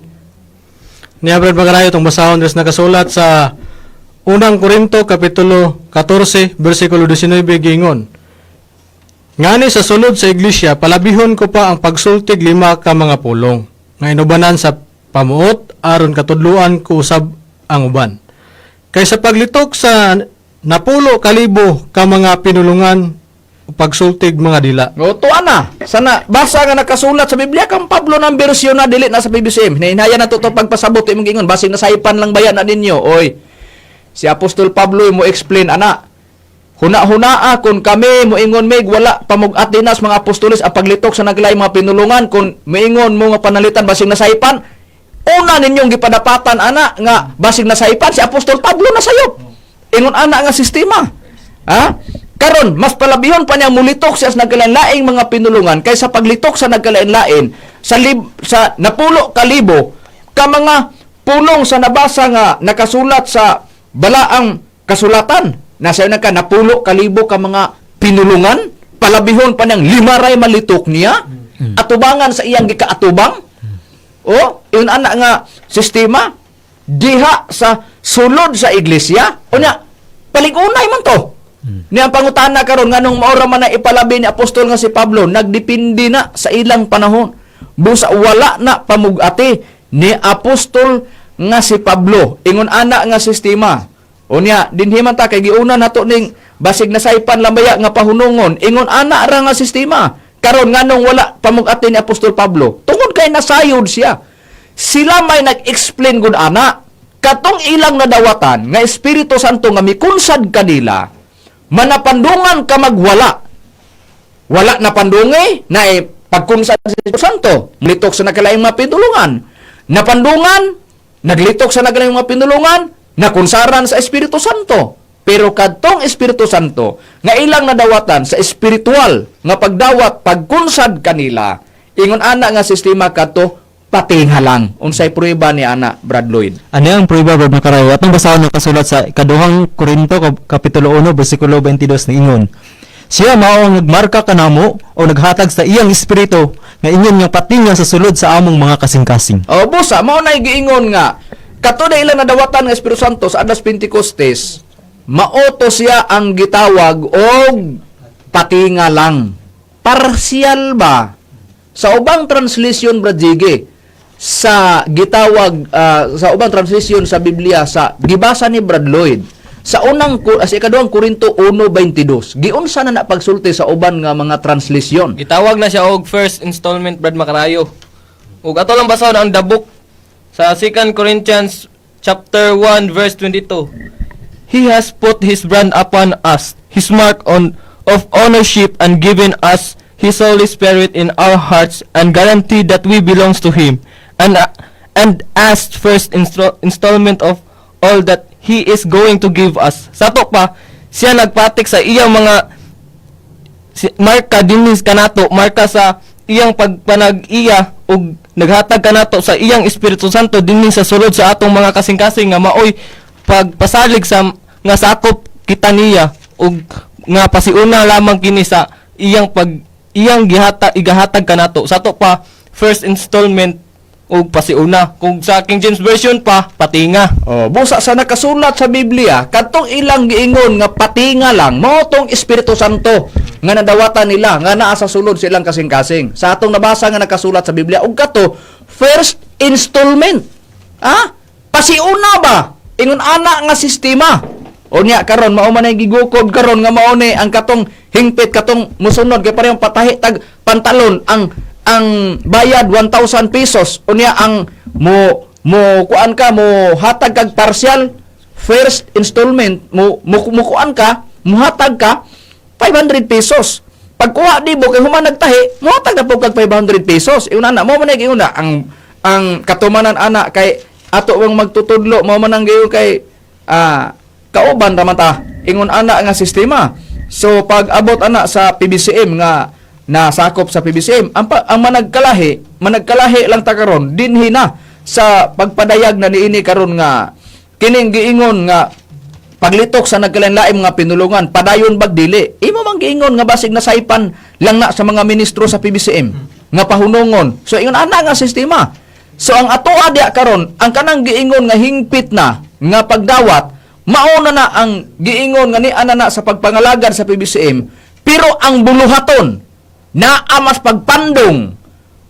Niya, Brad Magarayo, itong basahon des nakasulat sa Unang Korinto kapitulo 14 bersikulo 19, giingon. Ngani sa sulod sa iglesia palabihon ko pa ang pagsultig lima ka mga pulong nga inubanan sa pamuot aron katudluan ko usab ang uban. Kay sa paglitok sa 10,000 ka mga pinulungan o pagsultig mga dila. O, tuwa na. Sana, basa nga nakasulat sa Biblia, kang Pablo ng bersyon na dili na sa PBCM. Hinahaya na to pagpasabot imong gingon. Basing nasaypan lang bayan na ninyo. Oy, si Apostol Pablo mo explain ana. Huna-hunaa kung kami moingon mig wala pamug-ati na sa mga apostoles ang paglitok sa naglaing mga pinulungan, kung moingon mo nga panalitan basing nasaypan, una ninyong gipadapatan ana nga basing nasaypan si Apostol Pablo nasayop ingon ana nga sistema, ha. Karon mas palabihon pa niya mulitok siya sa nagkalain-laing mga pinulungan kaysa paglitok sa nagkalain-lain sa 10,000 ka mga pulong sa nabasa nga nakasulat sa balaang kasulatan. Nasa na ka 10,000 ka mga pinulungan, palabihon pa niyang lima ray malitok niya atubangan sa iyang gikaatubang. O, yun ana nga sistema diha sa sulod sa iglesia. Unya, palig-unay man to. Niya ang pangutana karon, nganong maora man na ipalabi ni apostol nga si Pablo, nagdepende na sa ilang panahon. Busa wala na pamugati ni apostol nga si Pablo ingon ana nga sistema. Unya, dinhi man ta kay giuna nato ning basig nasaypan lamaya nga pahunungon ingon ana ra nga sistema. Karon, nganong wala pamugati ni apostol Pablo? Tungod kay nasayod siya. Sila may nag-explain gud ana katong ilang nadawatan nga Espiritu Santo nga mikunsad kanila, manapandungan ka magwala. Wala na pandungi na eh, pagkunsad sa Espiritu Santo, mulitok sa nagkalaing mga pinulungan. Napandungan, naglitok sa nagkalaing mga pinulungan, nakunsaran sa Espiritu Santo. Pero kadtong Espiritu Santo nga ilang nadawatan sa espiritual nga pagdawat pagkunsad kanila ingon ana nga sistema, kadto patinga lang. Unsay pruweba ni ana, Brad Lloyd? Ano ang pruweba, Brad Makarayo? Atong basahon nakasulat sa Ikaduhang Korinto kapitulo 1 bersikulo 22, niingon. Siya mao ang nagmarka kanamo o naghatag sa iyang espiritu nga ingon nga patinga sa sulod sa among mga kasing-kasing. O busa mao na giingon nga kato na ilang nadawatan ng Espiritu Santo sa adlas Pentecostes, maoto siya ang gitawag og patinga lang. Partial ba? Sa ubang translation, Brad Jiggy, sa gitawag sa ubang translation sa Biblia sa gibasa ni Brad Lloyd sa unang sa ikaduhang Korinto 1:22, giunsa na na pagsulti sa uban nga mga translation? Gitawag na siya og first installment, Brad Makarayo. Ug ato lang basahon ang the book sa 2 Corinthians chapter 1 verse 22. He has put his brand upon us, his mark on of ownership, and given us his Holy Spirit in our hearts and guaranteed that we belongs to him and as first installment of all that he is going to give us. Sa ato pa, siya nagpatik sa iyang mga si, marka dinhi kanato, marka sa iyang pagpanag-iya, ug naghatag kanato sa iyang Espiritu Santo dinhi sa sulod sa atong mga kasing-kasing nga maoy pagpasalig sa nga sakop kita niya ug nga pasiuna lamang kini sa iyang pag iyang gihata igahatag kanato. Sa ato pa, first installment ug pasiuna. Kung sa King James Version pa, patinga. Oh, busa sa nakasulat sa Biblia, kadtong ilang giingon nga patinga lang, mao tong Espiritu Santo nga nadawatan nila nga naa sa sulod sa ilang kasing-kasing. Sa atong nabasa nga nakasulat sa Biblia, ug kato first installment. Ah? Pasiuna ba? Ingon ana nga sistema. Unya karon mao man ay gigukod karon nga mao ni ang katong hingpit, katong musunod kay parehong patahi tag pantalon, ang bayad 1,000 pesos. Unya ang mo mo kuan ka, mo hatag kag partial first installment, mo kuan ka, muhatag ka 500 pesos. Pagkuha di mo kay human nagtahi, muhatag na po kag 500 pesos. Ingon ana mao man ay giuna ang katumanan ana kay Ato bang magtutudlo mao man ang gayon kay kauban ra man ta ingon ana nga sistema. So pag abot ana sa PBCM nga nasakop sa PBCM, ang managkalahi, managkalahi lang ta karon dinhi na sa pagpadayag na niini karon nga kining giingon nga paglitok sa nagkalain-laing mga pinulungan, padayon bag dili? Imo mang giingon nga basig nasaypan lang na sa mga ministro sa PBCM nga pahunungon. So ingon ana nga sistema. So ang atoa diya karon, ang kanang giingon nga hingpit na nga pagdawat, mauna na ang giingon nga ni ana na sa pagpangalagad sa PBCM, pero ang buluhaton naa mas pagpandong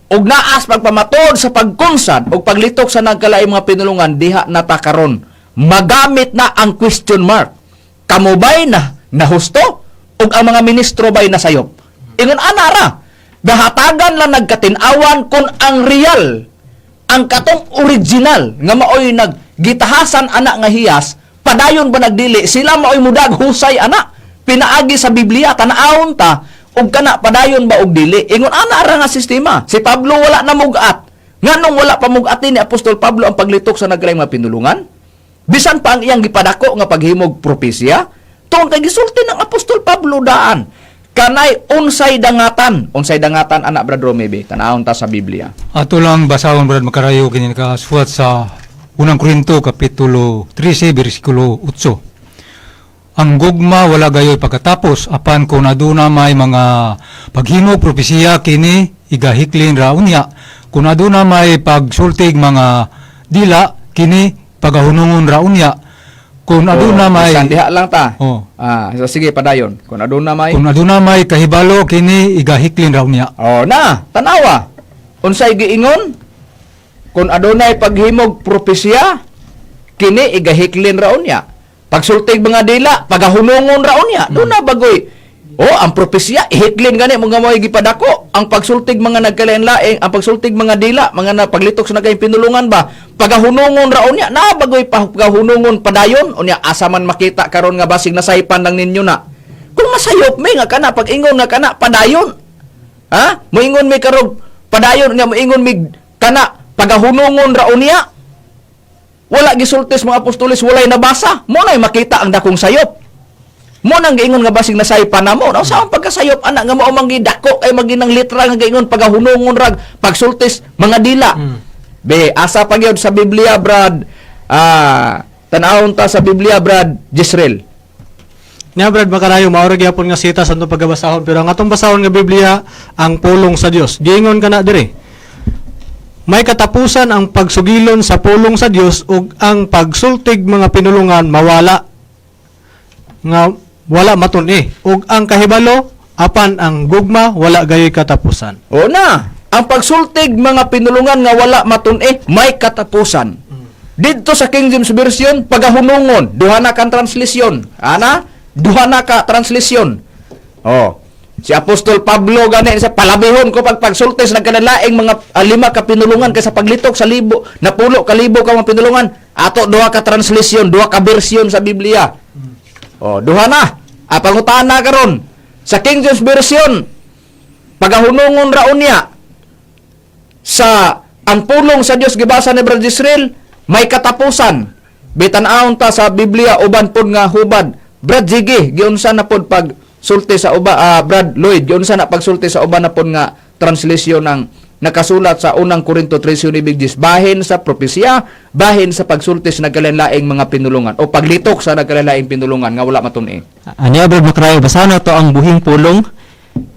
ug naas pagpamatod sa pagkunsad ug paglitok sa nagkalaing mga pinulungan, diha na ta karon magamit na ang question mark. Kamo bay na nahusto ug ang mga ministro bay nasayop? Ingon ana ra, gahatagan lang nagkatin-awan kung ang real, ang katong original nga maoy naggitahasan ana nga hiyas, padayon ba nagdili? Sila maoy mudag husay ana pinaagi sa Biblia. Tan-awon ta ug kana padayon ba og dili. Ingon ana ra nga sistema. Si Pablo wala na mugat. Nganong wala pa mugatin ni Apostol Pablo ang paglitok sa nagkalaing mga pinulungan bisan pa ang iyang gipadako nga paghimog propesya? Tungod kay gisulti ng Apostol Pablo daan kanay unsay dangatan, unsay dangatan anak, Brad Romebe? Tan-awon ta sa Biblia. Ato lang basahon, Brad Makarayo, kini nakasuwat sa Unang Korinto kapitulo 13 bersikulo 8. Ang gugma wala gayoy pagkatapos, apan kung aduna may mga paghimo propesiya, kini igahiklin ra unya. Kung aduna may pagsultig mga dila, kini pagahunungon ra unya. Kung aduna Oh, may bisan diha lang ta. Oh. Ah, so sige, padayon. Kung aduna may Kung aduna may kahibalo, kini igahiklin ra unya. Oh, na, tanawa. Unsay giingon? Kung adunay paghimog propesya, kini igahiklin ra unya. Pagsultig mga dila, pagahunungon ra unya. Doon na bagoy. Oh, ang propesya ihiklin gani mga mo'y gipadako. Ang pagsultig mga nagkalain-laing, ang pagsultig mga dila, mga na paglitok sa nagkayong pinulungan ba, pagahunungon ra unya. Na bagoy pagahunungon padayon unya, asa man makita karon nga basig nasaypan lang ninyo na? Kung nasayop mi nga kana pag-ingon nga kana padayon. Ha? Moingon mi karog padayon nga moingon mi kana pagahunungon ra unya. Wala gisultis mga apostoles, walay nabasa. Mo na'y makita ang dakong sayop. Mo nang giingon nga basig nasaypan na mo. Sa ang pagkasayop ana nga mao man gidako kay maginang literal nga giingon pagahunungon rag pagsultis mga dila. Be, asa pa gyud sa Biblia, Brad? Ah, tan-awon ta sa Biblia, Brad Jisreel. Nya, Brad Makarayo, mao ra gyapon nga sita sa atong pagabasahon, pero ang atong basahon nga Biblia ang pulong sa Dios. Giingon kana diri. May katapusan ang pagsugilon sa pulong sa Dios ug ang pagsultig mga pinulungan mawala nga wala matun-i ug ang kahibalo, apan ang gugma wala gayoy katapusan. O na, ang pagsultig mga pinulungan nga wala matun-i may katapusan. Didto sa King James Version, pagahunungon, duha na kang translation. Ana, duha na ka translation. Oh. Si Apostol Pablo gani sa palabihon ko pag pagsulti sa nagkanalaing mga lima ka pinulungan kaysa paglitok sa libo, napulo ka libo ka mga pinulungan. Ato duha ka translation, duha ka version sa Biblia. Oh, duha na. Ah, pangutana karon. Sa King James Version, pagahunungon ra unya. Sa ang pulong sa Dios gibasa ni Brad Israel, may katapusan. Bitan-awon ta sa Biblia uban pod nga hubad. Brad Jiggy, giunsa na pod pag sulti sa uba, Brad Lloyd, giunsa na pagsulti sa uban na pod nga translation ng nakasulat sa Unang Korinto 13:10 bahin sa propesya, bahin sa pagsulti sa nagkalainlaing mga pinulungan o paglitok sa nagkalainlaing pinulungan nga wala matun-i. Aniya, Brad Makrayo, basahan na to ang buhing pulong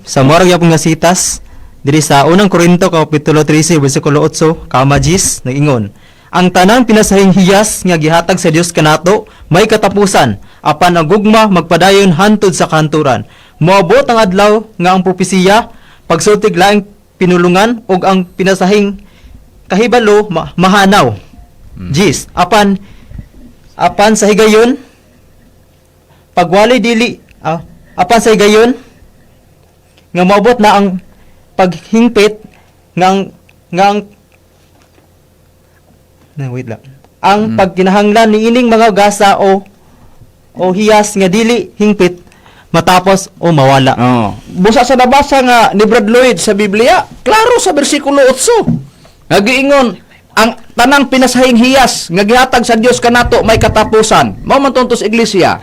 sa mao ra gyapon nga sitas diri sa Unang Korinto kapitulo 13 bersikulo 8 kama 10, nag-ingon: Ang tanang pinasahing hiyas nga gihatag sa Dios kanato may katapusan, apan ang gugma magpadayon hantod sa kanturan. Moabot ang adlaw nga ang propesiya, pagsultig laing pinulungan ug ang pinasahing kahibalo mahanaw. Jis, apan apan sa higayon pagwali dili apan sa higayon nga moabot na ang paghingpit nga ang na, wait lang, ang pagkinahanglan niining mga gasa o o hiyas nga dili hingpit matapos o mawala. Oh. Busa sa nabasa nga ni Brad Lloyd sa Biblia, klaro sa bersikulo 8. Nagiingon, Ang tanang pinasahing hiyas nga gihatag sa Dios kanato may katapusan. Mao man tuntos iglesia.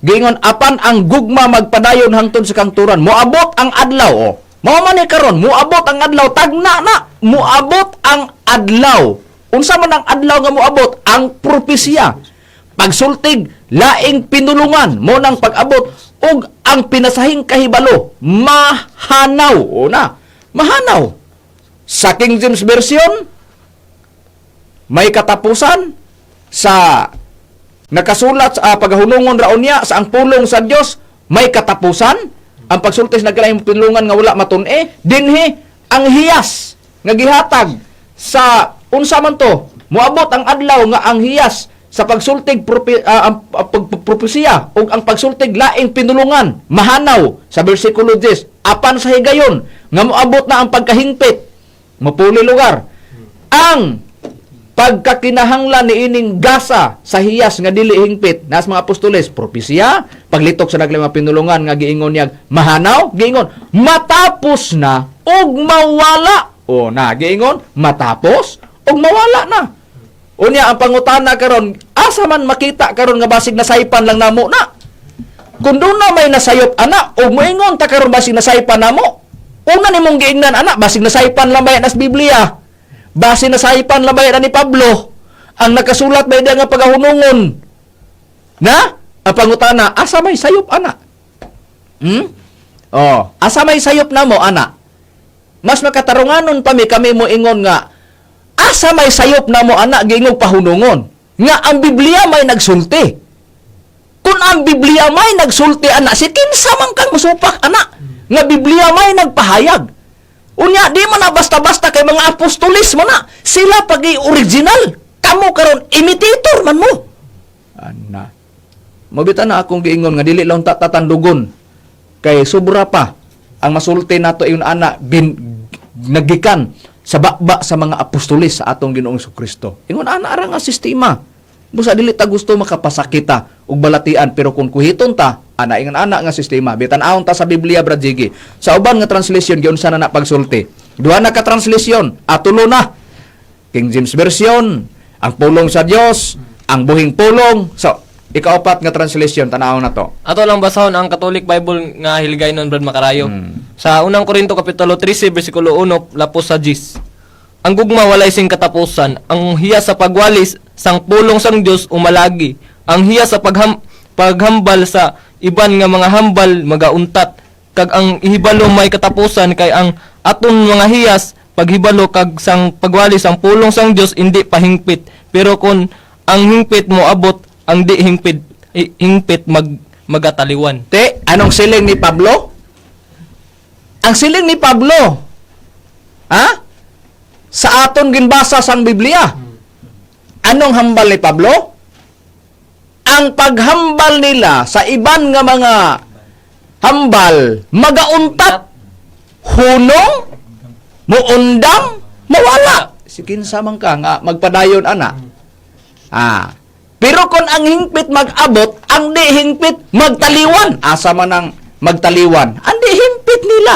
Giingon apan ang gugma magpadayon hangtod sa kangturan. Moabot ang adlaw, oh. Mao man ni karon, moabot ang adlaw, tagna na, moabot ang adlaw. Unsa man ang adlaw nga moabot? Ang propesya. Pagsultig laing pinulungan mo nang pag-abot ug ang pinasahing kahibalo mahanaw. O na, mahanaw. Sa King James Version, may katapusan. Sa nakasulat sa paghahunungon raon niya sa ang pulong sa Dios may katapusan. Ang pagsulti sa nagkalaing pinulungan nga wala matun-e dinhi, ang hiyas nga gihatag sa unsa man to, moabot ang adlaw nga ang hiyas sa pagsultig ang pagpropesiya ug ang pagsultig laing pinulungan mahanaw sa bersikulo 10. Apan sa higayon nga moabot na ang pagkahingpit, mapuli lugar ang pagkakinahanglan ni ining gasa sa hiyas nga dili hingpit nas mga apostoles, propesiya, paglitok sa naglaing mga pinulungan nga giingon niya mahanaw, giingon matapos na ug mawala. O na, giingon matapos ug mawala na. Unya ang pangutana karon, asa man makita karon nga basig nasaypan lang namo na? Kung doon na may nasayop ana o moingon ta karon basig nasaypan namo, una nimong giingnan ana, basig nasaypan lang bayan as Biblia, basig nasaypan lang bayan ni Pablo ang nakasulat ba nga pagahunungon na. Ang pangutana, asa may sayop ana? Oh, asa may sayop namo ana? Mas makatarunganon pa mi kami mo ingon nga asa may sayop namo ana, giingog pahunungon nga ang Biblia may nagsulti. Kung ang Biblia may nagsulti ana, si kinsa man kang musupak ana nga Biblia may nagpahayag? Unya di man na basta-basta kay mga apostolis man na sila, pagi original. Kamo karon imitator man mo ana. Mabita na akong giingon nga dili lang ta tatandugon kay sobra pa ang masulti nato iyon ana bin nagikan sa bakba sa mga apostolis sa atong Ginoong Kristo. Ingon ana ara nga sistema. Busa dili ta gusto makapasakita ug balatian, pero kung kuhiton ta ana, ingon ana nga sistema, bitan awon ta sa Biblia, Brad Jiggy. Sa uban nga translation, giunsa na na pagsulti? Duha na ka translation, atulo na. King James Version, ang pulong sa Dios, ang buhing pulong. So, ikaapat nga translation, tan-awon na to. Ato lang basahon ang Catholic Bible nga Hiligaynon, Brad Makarayo. Sa unang Korinto kapitulo 13 bersikulo 1 lapos sa 10. Ang gugma walay sing katapusan, ang hiya sa pagwalis sang pulong sang Dios umalagi. Ang hiya sa paghambal sa iban nga mga hambal magauntat, kag ang ihibalo may katapusan, kay ang aton mga hiyas paghibalo kag sang pagwali sang pulong sang Dios indi pahingpit, pero kon ang hingpit mo abot, ang di hingpit hingpit magataliwan. Te, anong siling ni Pablo? Ang siling ni Pablo, ha? Sa aton ginbasa sang Biblia. Anong hambal ni Pablo? Ang paghambal nila sa iban nga mga hambal, magauntat, hunong, muundang, mawala. Si kinsa man ka nga magpadayon ana. Ah. Pero kung ang hingpit mag-abot, ang di hingpit magtaliwan. Asa man ang magtaliwan? Ang di hingpit nila.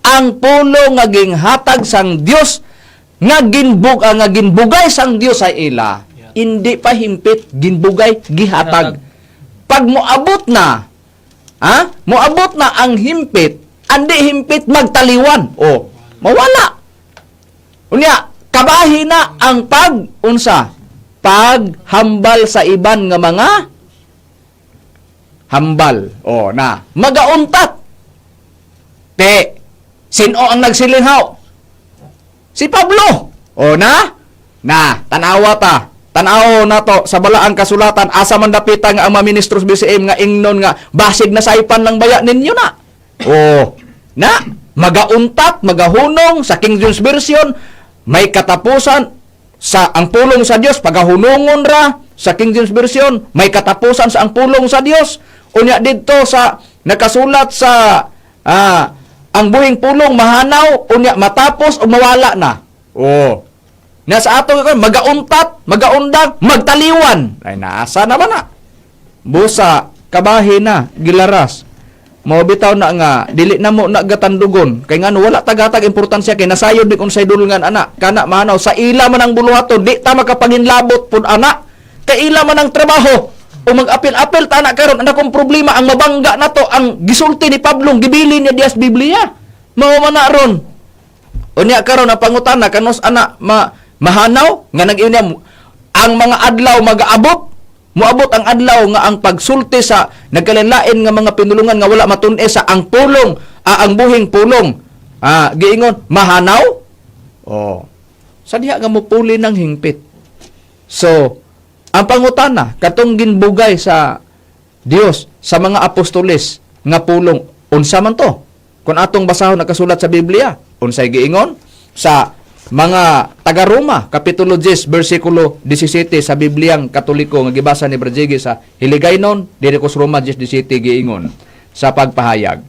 Ang pulong nga ginghatag sang Dios nga nga ginbugay sang Dios sa ila, hindi pa himpit, ginbugay, gihatag. Pag moabot na, ha? Moabot na ang himpit, andi himpit magtaliwan. O, mawala. Unya, kabahi na ang pag unsa, paghambal sa iban nga mga hambal. O na, magauntat. Te, sino ang nagsilinghaw? Si Pablo. O na? Na, tanawa ta. Tanaw na to sa balaang kasulatan, asa man dapita nga ang mga ministros BCM nga ingnon nga basig na saypan lang baya ninyo na. O na, magauntat, magahunong. Sa King James Version may katapusan sa ang pulong sa Dios, pagahunungon ra. Sa King James Version may katapusan sa ang pulong sa Dios. Unya didto sa nakasulat sa ang buhing pulong mahanaw, unya matapos o mawala na. Oh. Nasa ato ka magauntat, magaundang, magtaliwan. Ay, naasa naman na. Busa kabahin na gilaras. Mao bitaw na nga dili na mo na gatandugon kay ngano wala tagatag importansya kay nasayod ni kung say dulngan ana kana mahanaw sa ila man ang buluhaton, di ta makapanginlabot pud ana kay ila man ang trabaho o mag-apil-apil ta ana karon. Ana kong problema ang mabangga nato ang gisulti ni Pablo, gibili niya dias Biblia, mao man na ron. Unya karon ang pangutana, kanus ana ma mahanaw nga nag niya ang mga adlaw magaabot, moabot ang adlaw nga ang pagsulti sa nagkalain nga mga pinulungan nga wala matun-e sa ang pulong, ang buhing pulong, giingon mahanaw. Oh, sa diha nga mupuli ng hingpit. So ang pangutana, katong ginbugay sa Dios sa mga apostoles nga pulong, unsa man to? Kung atong basahon nakasulat sa Biblia, unsay giingon sa mga taga-Roma kapitulo 10 bersikulo 17 sa Bibliang Katoliko nga gibasa ni Brajigi sa Hiligaynon diri ko sa Roma 10:17, giingon sa pagpahayag,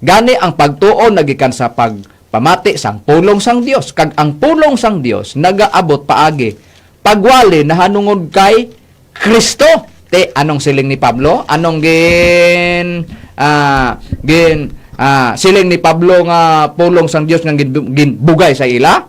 gani ang pagtuo nagikan sa pagpamati sang pulong sang Dios, kag ang pulong sang Dios nagaabot paagi pagwali nahanungod kay Kristo. Te, anong siling ni Pablo? Anong gin siling ni Pablo nga pulong sang Dios nga ginbugay sa ila?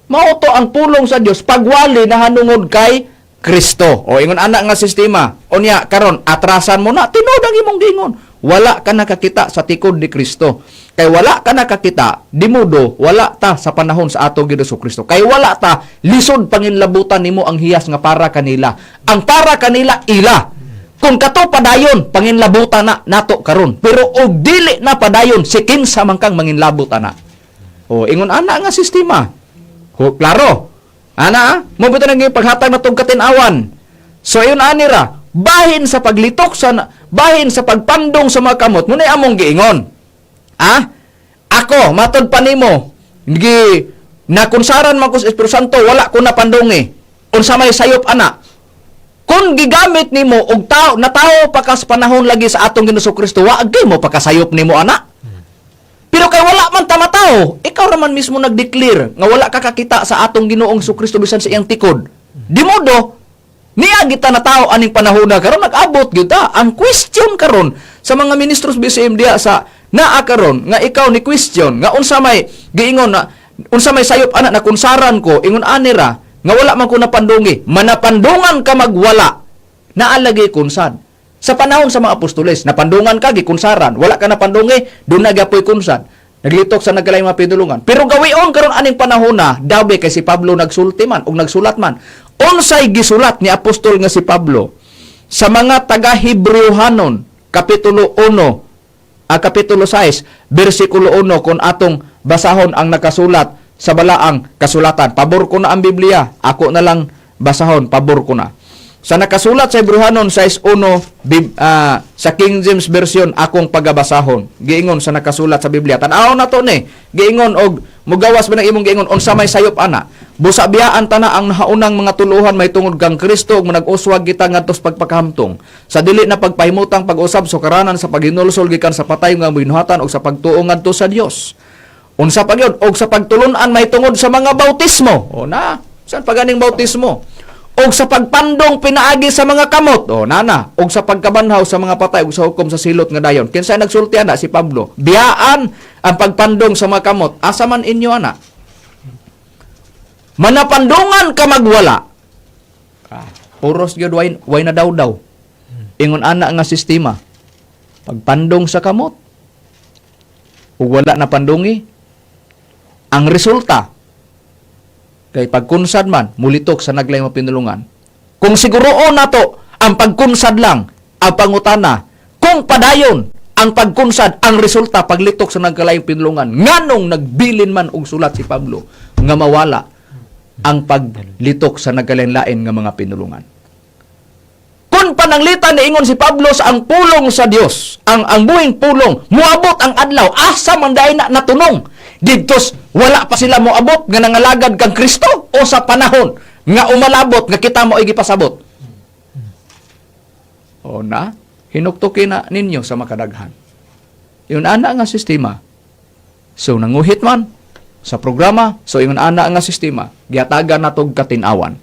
Mao to ang pulong sa Dios pagwali nahanungod kay Kristo. O ingon ana nga sistema. Unya karon atrasan mo na, tinuod ang imong giingon. Wala ka nakakita sa tikod ni Kristo. Kay wala ka nakakita, dimudo, wala ta sa panahon sa ato Ginoong Kristo. Kay wala ta, lisod panginlabutan nimo ang hiyas nga para kanila. Ang para kanila ila. Kung kato padayon, panginlabutan na nato karon. Pero og dili na padayon, si kinsa man kang manginlabot ana. O ingon ana nga sistema. Ho, klaro. Ana, mo bitaw nang paghatag na tong katinawan. So ayon ani ra, bahin sa paglitok sa bahin sa pagpandong sa mga kamot, muna among giingon. Ah? Ako, matod pa nimo, gi nakunsaran man ko sa Espiritu Santo, wala ko napandongi. Unsa may sayop ana? Kung gigamit nimo og tao natao pa ka sa panahon lagi sa atong Ginoong Kristo, wa gyud mo pakasayop nimo ana. Pero kay wala man ta matao, ikaw raman mismo nag-declare nga wala ka kakita sa atong Ginoong Kristo bisan sa iyang tikod. Di modo, niya kita na tao aning panahon na karon nag-abot gyud ta. Ang question karon sa mga ministros BCM diha sa naa karon nga ikaw ni question nga unsa may giingon na unsa may sayop ana, nakunsaran ko, ingon ani ra nga wala man ko napandungi, manapandungan ka magwala, naalagi kunsad. Sa panahon sa mga apostoles, napandungan ka, gikunsaran. Wala ka napandungi, doon na gyapoy kunsad. Naglitok sa nagkalay mga pinulungan. Pero gawion karon aning panahon na, dabi kay si Pablo nagsulti man o nagsulat man. Unsay gisulat ni apostol nga si Pablo sa mga taga-Hebrewhanon, kapitulo 1, kapitulo 6, bersikulo 1, kung atong basahon ang nakasulat sa balaang kasulatan. Pabor ko na ang Biblia. Ako na lang basahon, pabor ko na. Sa nakasulat sa Hebrehanon 6:1, sa King James Version akong pagabasahon. Giingon sa nakasulat sa Biblia. Tan-aw na to ni. Giingon og mugawas ba ng imong giingon unsa may sayop ana. Busa biyaan tana ang nahaunang mga tuluhan may tungod kang Kristo ug manag-uswag kita ngadto sa pagpakahamtong. Sa dili na pagpahimutang pag-usab sukaranan sa paghinulsol gikan sa patay nga binuhatan ug sa pagtuo ngadto sa Dios. Unsa pa gyud og sa pagtulun-an may tungod sa mga bautismo. O na, saan pa ganing bautismo? Og sa pagpandong pinaagi sa mga kamot. O nana, og sa pagkabanhaw sa mga patay ug sa hukom sa silot nga dayon. Kinsa nagsulti ana? Si Pablo. Biyaan ang pagpandong sa mga kamot. Asa man inyo ana? Manapandungan ka magwala. Puros gyud way, way na daw daw. Ingon ana nga sistema. Pagpandong sa kamot ug wala na pandungi, ang resulta kay pagkunsad man mulitok sa naglaing mapinulungan. Kung siguroon nato ang pagkunsad lang ang pangutana, kung padayon ang pagkunsad, ang resulta paglitok sa nagkalaing pinulungan, nganong nagbilin man og sulat si Pablo nga mawala ang paglitok sa nagkalain-lain nga mga pinulungan? Kung pananglitan niingon si Pablo sa ang pulong sa Dios, ang buhing pulong, muabot ang adlaw, asa man dai na natunong? Didtos wala pa sila moabot nga nangalagad kang Kristo o sa panahon nga umalabot nga kita mo ay gipasabot. O na, hinuktuki na ninyo sa makadaghan. Yun ana nga sistema. So nanguhit man sa programa, so ingon ana nga sistema, gihatagan natog katinawan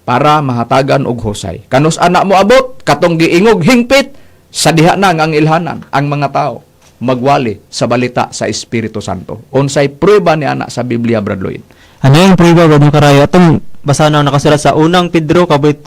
para mahatagan og husay. Kanus ana mo abot katong giingog hingpit sa diha na nga ang ilhanan ang mga tao. Magwali sa balita sa Espiritu Santo. Unsay prueba ni ana sa Biblia, Brad Lloyd? Ano yung prueba, Brad Makarayo? Atong basahan na ang nakasulat sa unang Pedro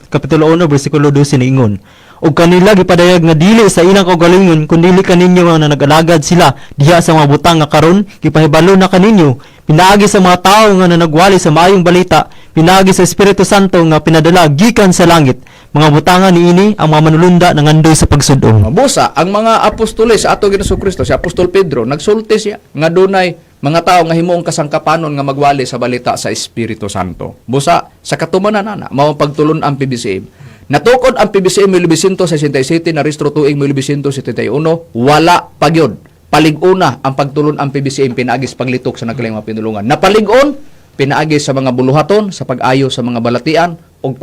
kapitulo 1 bersikulo 12 niingon. Ug kanila gipadayag nga dili sa ilang kaugalingon kundili kaninyo nga nag-alagad sila diha sa mga butang nga karon gipahibalo na kaninyo pinaagi sa mga tawo nga nanagwali sa maayong balita, pinaagi sa Espiritu Santo nga pinadala gikan sa langit. Mga butangan niini ang mga manulunda nangandoy sa pagsud-ong. Busa, ang mga apostoles sa ato Ginoong Kristo, si Apostol Pedro, nagsulti siya nga dunay mga tao nga himuong kasangkapanon nga magwali sa balita sa Espiritu Santo. Busa, sa katumanan ana, mao ang pagtulon ang PBCM. Natukod ang PBCM 1967, narehistro tuig 1971, wala pagyod. Palig-una ang pagtulon ang PBCM pinaagis paglitok sa nagkalaing mga pinulungan. Napalig-on pinaagi sa mga buluhaton, sa pag-ayo sa mga balatian ug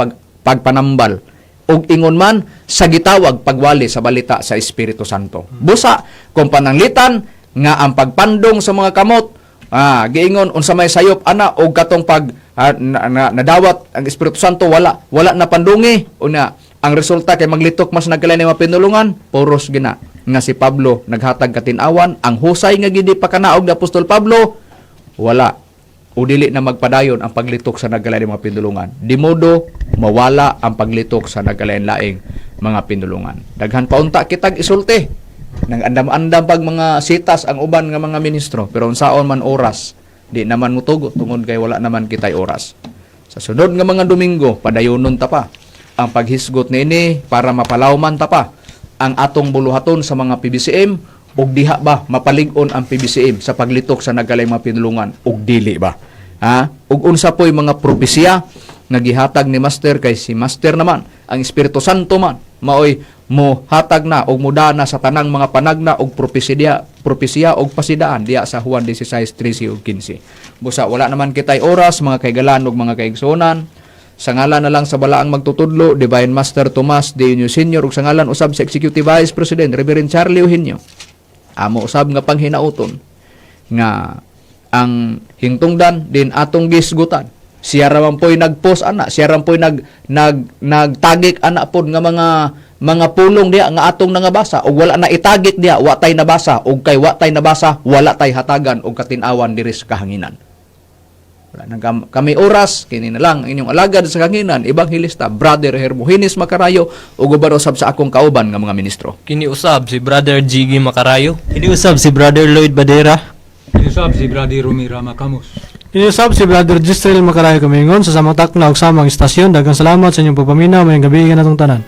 pagpanambal ug ingon man sa gitawag pagwali sa balita sa Espiritu Santo. Busa kung pananglitan nga ang pagpandong sa mga kamot, giingon unsa may sayop ana og katong pag nadawat ang Espiritu Santo, wala wala na pandungi una, ang resulta kay maglitok mas nagkalain mga pinulungan. Puros gina nga si Pablo naghatag katin-awan ang husay nga gidi pakanaog ni Apostol Pablo, wala o dili na magpadayon ang paglitok sa nagkalain mga pinulungan. Di modo mawala ang paglitok sa nagkalain-laing mga pinulungan. Daghan pa unta kitag isulti. Nang andam-andam pag mga sitas ang uban nga mga ministro, pero unsaon man oras, di naman mutugot tungod kay wala naman kitay oras. Sa sunod nga mga Domingo, padayonon ta pa ang paghisgot niini para mapalawman ta pa ang atong buluhaton sa mga PBCM ug diha ba mapalig-on ang PBCM sa paglitok sa nagkalaing mga pinulungan ug dili ba, ha? Ug unsa po'y mga propesiya nga gihatag ni Master, kay si Master naman, ang Espiritu Santo man maoy mohatag na og mudana sa tanang mga panagna og propesiya propesiya og pasidaan diya sa Juan 16:13 ug 15. Busa wala naman kitay oras, mga kaigalan ug mga kaigsuonan. Sa ngalan na lang sa balaang magtutudlo, Divine Master Tomas de Unio Sr. ug sa ngalan usab sa Executive Vice President Reverend Charlie Eugenio, amo usab nga panghinauton nga ang hingtungdan din atong gisgutan. Siya ra man po'y nag-post ana, siya ra man po'y nag nag nagtagik ana pod nga mga pulong diha nga atong nangabasa, ug wala na itagik diha, wa tay nabasa, ug kay wa tay nabasa, wala tay hatagan og katin-awan diri sa kahanginan. Wala nang kami oras, kini na lang ang inyong alagad sa kahanginan, Ebanghelista Brother Hermogenes Macarayo, ug uban usab sa akong kauban nga mga ministro. Kini usab si Brother Jiggy Macarayo. Kini usab si Brother Lloyd Badera. Kinusab si Brother Rumi Rama Camus. Kiniusab si Brother Gistrel Macarayo Kamingon sa samang takna ug samang istasyon. Daghang salamat sa inyong pagpaminaw. Maayong gabii kanatong tanan.